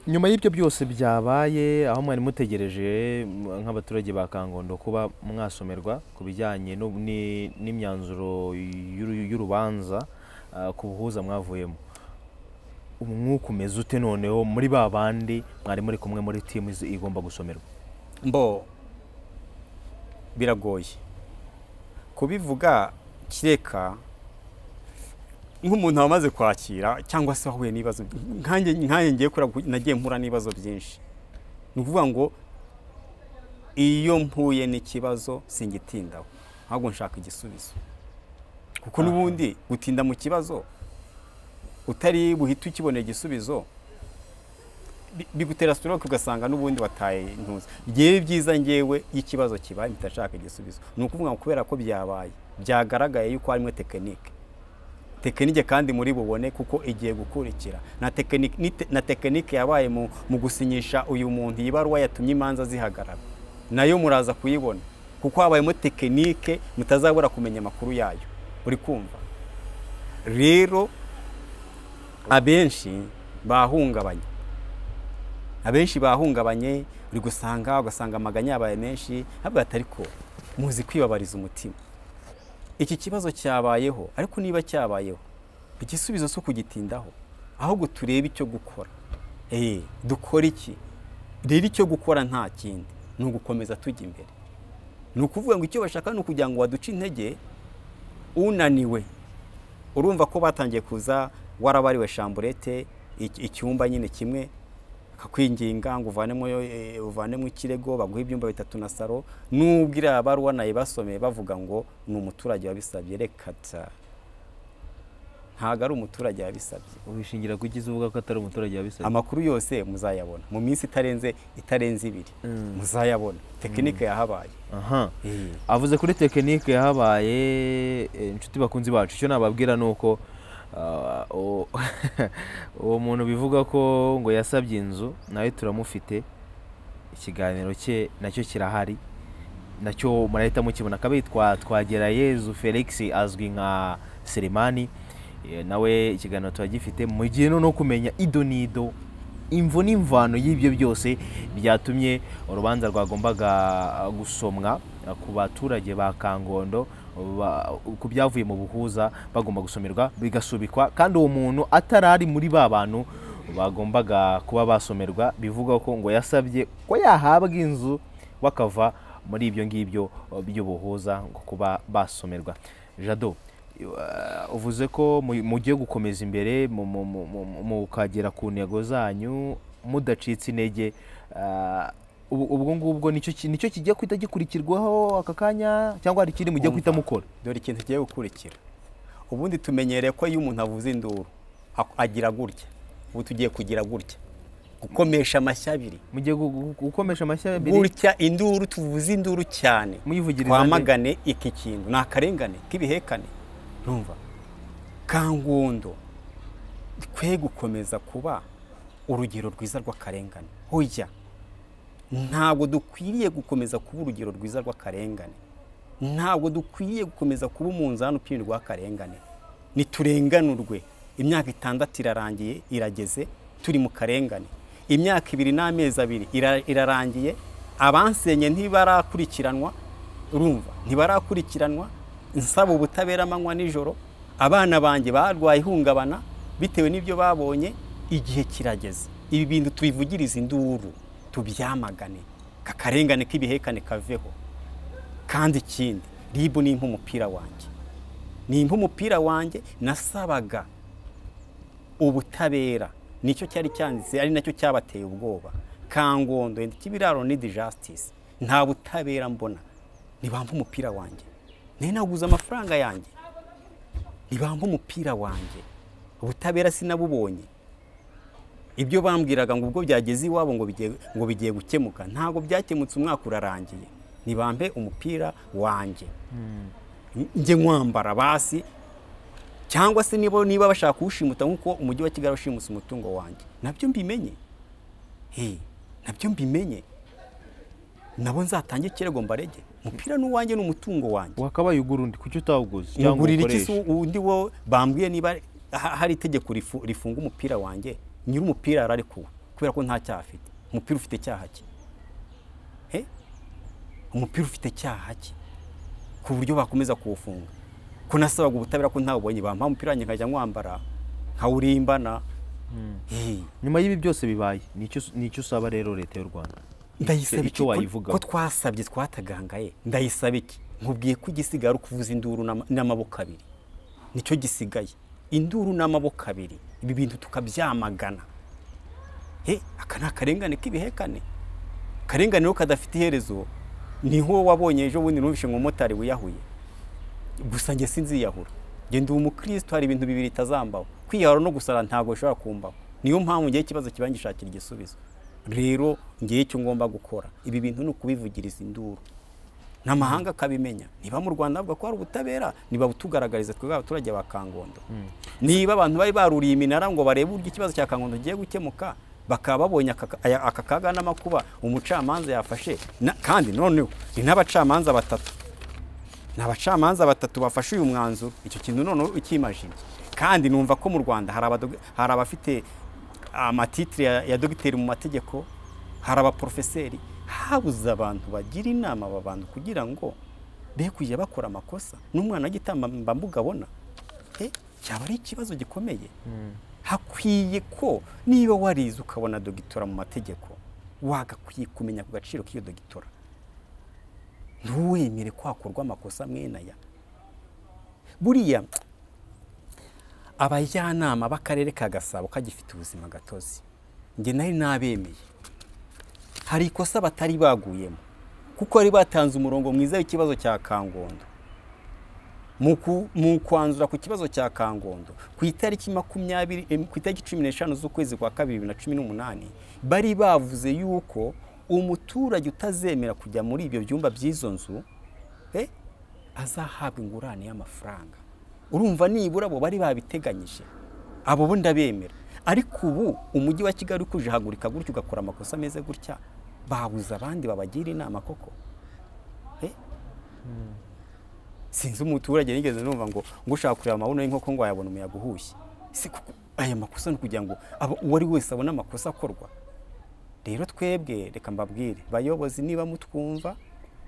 Nyuma y'ibyo byose byabaye, aho mwari mutegereje nk'abaturage ba Kangondo kuba mwasomerwa ku bijyanye n'imyanzuro y'urubanza ku buhuza mwavuyemo, umwuka umeze ute noneho muri ba bandi mwari muri kumwe muri timu igomba gusomerwa? Mbo biragoye kubivuga, kireka nk'umuntu wamaze kwakira cyangwa se wahuye n'ibibazo nkanjye ngiye kura nagiye mpura n'ibibazo byinshi. Ni ukuvuga ngo iyo mpuye n'ikibazo singitindaho, ahubwo nshaka igisubizo, kuko n'ubundi gutinda mu kibazo utari buhite ukibonera igisubizo bigutera stroke, ugasanga n'ubundi wataye intuza. Byari byiza ngewe y'ikibazo kibaye mpita igisubizo. Ni ukuvuga ngo kubera ko byabaye byagaragaye yuko harimo tekinike kandi muri bubone kuko igiye gukurikira na tekinike yabaye mu gusinyisha uyu muntu ibaruwa yatumye imanza zihagarara, nayo muraza kuyibona kuko habayemo tekinike mutazabura kumenya amakuru yayo. Uri kumva rero abenshi bahungabanye, uri gusanga ugasanga amaganya yabaye menshi, ntabwo atari ko muzi kwibabariza umutima. Iki kibazo cyabayeho, ariko niba cyabayeho igisubizo cyo kugitindaho, ahubwo turebe icyo gukora. Dukora iki rero? Icyo gukora nta kindi, ni ugukomeza tujya imbere. Ni ukuvuga ngo icyo bashaka ni ukugira ngo baduce intege unaniwe. Urumva ko batangiye kuza warabariwe chambrette, icyumba nyine kimwe, akakwinginga ngo uvanemo ikirego baguhe ibyumba 3 na saro. Nubwo iriya baruwa nayibasomeye bavuga ngo ni umuturage wabisabye, reka ta, ntago ari umuturage wabisabye. Ubishingira kuki uvuga ko atari umuturage wabisabye? Amakuru yose muzayabona mu minsi itarenze 2, muzayabona. Tekinike yahabaye. Avuze kuri tekinike yahabaye. Inshuti bakunzi bacu, icyo nababwira nuko uwo muntu bivuga ko ngo yasabye inzu nawe turamufite, ikiganiro cye nacyo kirahari, nacyo murahita mukibona. Akaba Twagirayezu Felix azwi nka Selemani, nawe ikiganiro turagifite mu gihe no kumenya ido nido imvo n'imvano y'ibyo byose byatumye urubanza rwagombaga gusomwa ku baturage ba Kangondo ku byavuye mu buhuza bagomba gusomerwa bigasubikwa, kandi uwo muntu atarari muri ba bantu bagombaga kuba basomerwa, bivuga ko ngo yasabye ko yahabwa inzu bakava muri ibyo ngibyo by'ubuhuza ngo kuba basomerwa. Jado, uvuze ko mugiye gukomeza imbere mukagera ku ntego zanyu mudacitse intege. Ubwo ngubwo nicyo kigiye kwita gikurikirwaho aka kanya, cyangwa hari ikindi mugiye kwita mukora? Dore ikintu kigiye gukurikira. Ubundi tumenyereye ko iyo umuntu avuze induru agira gutya, ubu tugiye kugira gutya, gukomesha amashyi abiri. Mugiye gukomesha amashyi abiri gutya, induru tuvuze induru cyane, twamagane iki kintu, ni akarengane k'ibihekane. Urumva Kangondo twe gukomeza kuba urugero rwiza rw'akarengane. Hoya, ntabwo dukwiriye gukomeza kuba urugero rwiza rw'akarengane, ntabwo dukwiriye gukomeza kuba umunzani upimirwa akarengane. Niturenganurwe. Imyaka 6 irarangiye, irageze turi mu karengane. Imyaka 2 n'amezi 2 irarangiye, abansenye ntibarakurikiranwa. Urumva ntibarakurikiranwa, nsaba ubutabera amanywa nijoro. Abana banjye barwaye ihungabana bitewe n'ibyo babonye. Igihe kirageze ibi bintu tubivugirize induru, tubyamagane, kakarengane k'ibihekane kaveho. Kandi ikindi, RIB nimpa umupira wanjye, nimpa umupira wanjye. Nasabaga ubutabera, nicyo cyari cyanditse, ari nacyo cyabateye ubwoba. Kangondo and Kibiraro need justice. Nta butabera mbona, nibampa umupira wanjye. Nari naguze amafaranga yanjye, nibampa umupira wanjye. Ubutabera sinabubonye. Ibyo bambwiraga ngo ubwo byageze iwabo ngo bigiye gukemuka, ntago byakemutse. Umwaka urarangiye, Nibampe umupira wanjye njye nkwambara basi, cyangwa se niba bashaka kuwushimuta nk'uko umujyi wa Kigali washimusa umutungo wanjye, nabyo mbimenye. Nabyo mbimenye, nabo nzatange ikirego mbarege. Umupira n'uwanjye ni umutungo wanjye. Wakabaye ugura undi, kuki utawuguze cyangwa ukoresha undi? Wo bambwiye niba hari itegeko rifunga umupira wanjye, nyiri umupira ararekuwe kubera ko nta cyaha afite. Umupira ufite cyaha ki? Umupira ufite cyaha ki ku buryo bakomeza kuwufunga? Ko nasabaga ubutabera ko ntawubonye, bampa umupira wanjye nkajya nkwambara nkawurimbana. Nyuma y'ibi byose bibaye, nicyo usaba rero leta y'u Rwanda? Ndayisaba iki ko twasabye twatagangaye? Ndayisaba iki? Nkubwiye ko igisigaye ari ukuvuza induru n'amaboko abiri, nicyo gisigaye, induru n'amaboko abiri. Ibi bintu tukabyamagana. Aka ni akarengane k'ibihekane, akarengane rero kadafite iherezo. Niho wabonye ejo bundi numvishe ngo umumotari wiyahuye. Gusa njye sinziyahura, njye ndi umukristo, hari ibintu bibiri bitazambaho, kwiyahura no gusara ntabwo bishobora kumbaho. Niyo mpamvu ngiye ikibazo kibangishakira igisubizo. Rero ngiye icyo ngomba gukora, ibi bintu ni ukubivugiriza induru n'amahanga akabimenya. Niba mu Rwanda bavuga ko hari ubutabera, niba butugaragariza twebwe abaturage ba Kangondo. Niba abantu bari baruriye iminara ngo barebe uburyo ikibazo cya Kangondo kigiye gukemuka, bakaba babonye aka kaga n'amakuba umucamanza yafashe, kandi noneho ni n'abacamanza batatu, ni abacamanza batatu bafashe uyu mwanzuro. Icyo kintu noneho ukimajine. Kandi numva ko mu Rwanda hari abafite amatitire ya dogiteri mu mategeko, hari abaprofeseri. Habuze abantu bagira inama aba bantu kugira ngo be kujya bakora amakosa n'umwana w'igitambambuga abona. Cyaba ari ikibazo gikomeye. Hakwiye ko niba warize ukabona dogitora mu mategeko, wagakwiye kumenya ku gaciro k'iyo dogitora. Ntuwemere ko hakorwa amakosa mwene aya. Buriya abajyanama b'akarere ka Gasabo kagifite ubuzima gatozi, njye nari nabemeye. Hari ikosa batari baguyemo, kuko bari batanze umurongo mwiza w'ikibazo cya Kangondo. Mu kwanzura ku kibazo cya Kangondo ku itariki 20, ku itariki 15 z'ukwezi kwa kabiri 2018, bari bavuze yuko umuturage utazemera kujya muri ibyo byumba by'izo nzu azahabwa ingurane y'amafaranga. Urumva nibura bo bari babiteganyije, abo bo ndabemera. Ariko ubu umujyi wa Kigali ukujahagurika gutyo ugakora amakosa ameze gutya, babuza abandi babagira inama koko? Sinzi umuturage nigeze numva ngo ushaka kureba amabuno y'inkoko ngo ayabona umuyaga uhushye. Si kuko aya makosa ni kugira ngo uwari wese abone amakosa akorwa. Rero twebwe reka mbabwire bayobozi, niba mutwumva,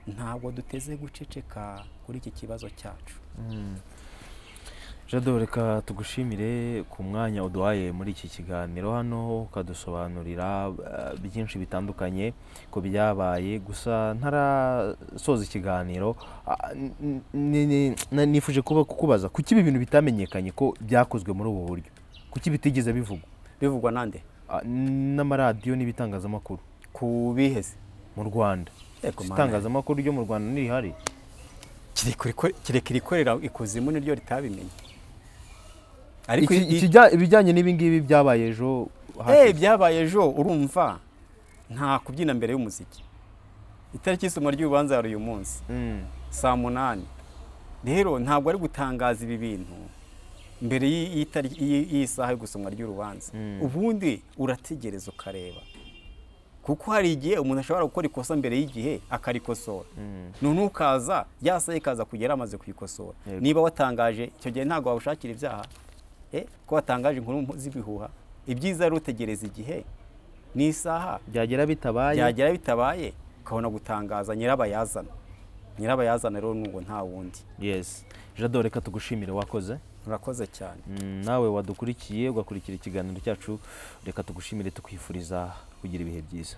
ntabwo duteze guceceka kuri iki kibazo cyacu. Jado, reka tugushimire ku mwanya uduhaye muri iki kiganiro hano, ukadusobanurira byinshi bitandukanye ko byabaye. Gusa ntarasoza ikiganiro, nifuje kukubaza kuki ibi bintu bitamenyekanye ko byakozwe muri ubu buryo? Kuki bitigeze bivugwa? Bivugwa nande? N'amaradiyo n'ibitangazamakuru. Ku biheze mu Rwanda. Itangazamakuru ryo mu Rwanda ntirihari. Kireka irikorera ikuzimu niryo ritabimenye. Ariko ibijyanye n'ibi ngibi byabaye ejo, byabaye ejo, urumva nta kubyina mbere y'umuziki. Itariki y'isomwa ry'urubanza yari uyu munsi saa 8. Rero ntabwo ari gutangaza ibi bintu mbere y'isaha yo gusomwa ry'urubanza. Ubundi urategereza ukareba, kuko hari igihe umuntu ashobora gukora ikosa mbere y'igihe akarikosora, none ukaza yasaye ikaza kugera amaze kuyikosora. Niba watangaje icyo gihe ntabwo wawushakira ibyaha, ko watangaje inkuru z'ibihuha. Ibyiza ari utegereza igihe n'isaha, byagera bitabaye ukabona gutangaza nyirabayazana. Nyirabayazana rero nubwo nta wundi. Yes, Jado, reka tugushimire, wakoze. Urakoze cyane. Nawe wadukurikiye ugakurikira ikiganiro cyacu, reka tugushimire, tukwifuriza kugira ibihe byiza.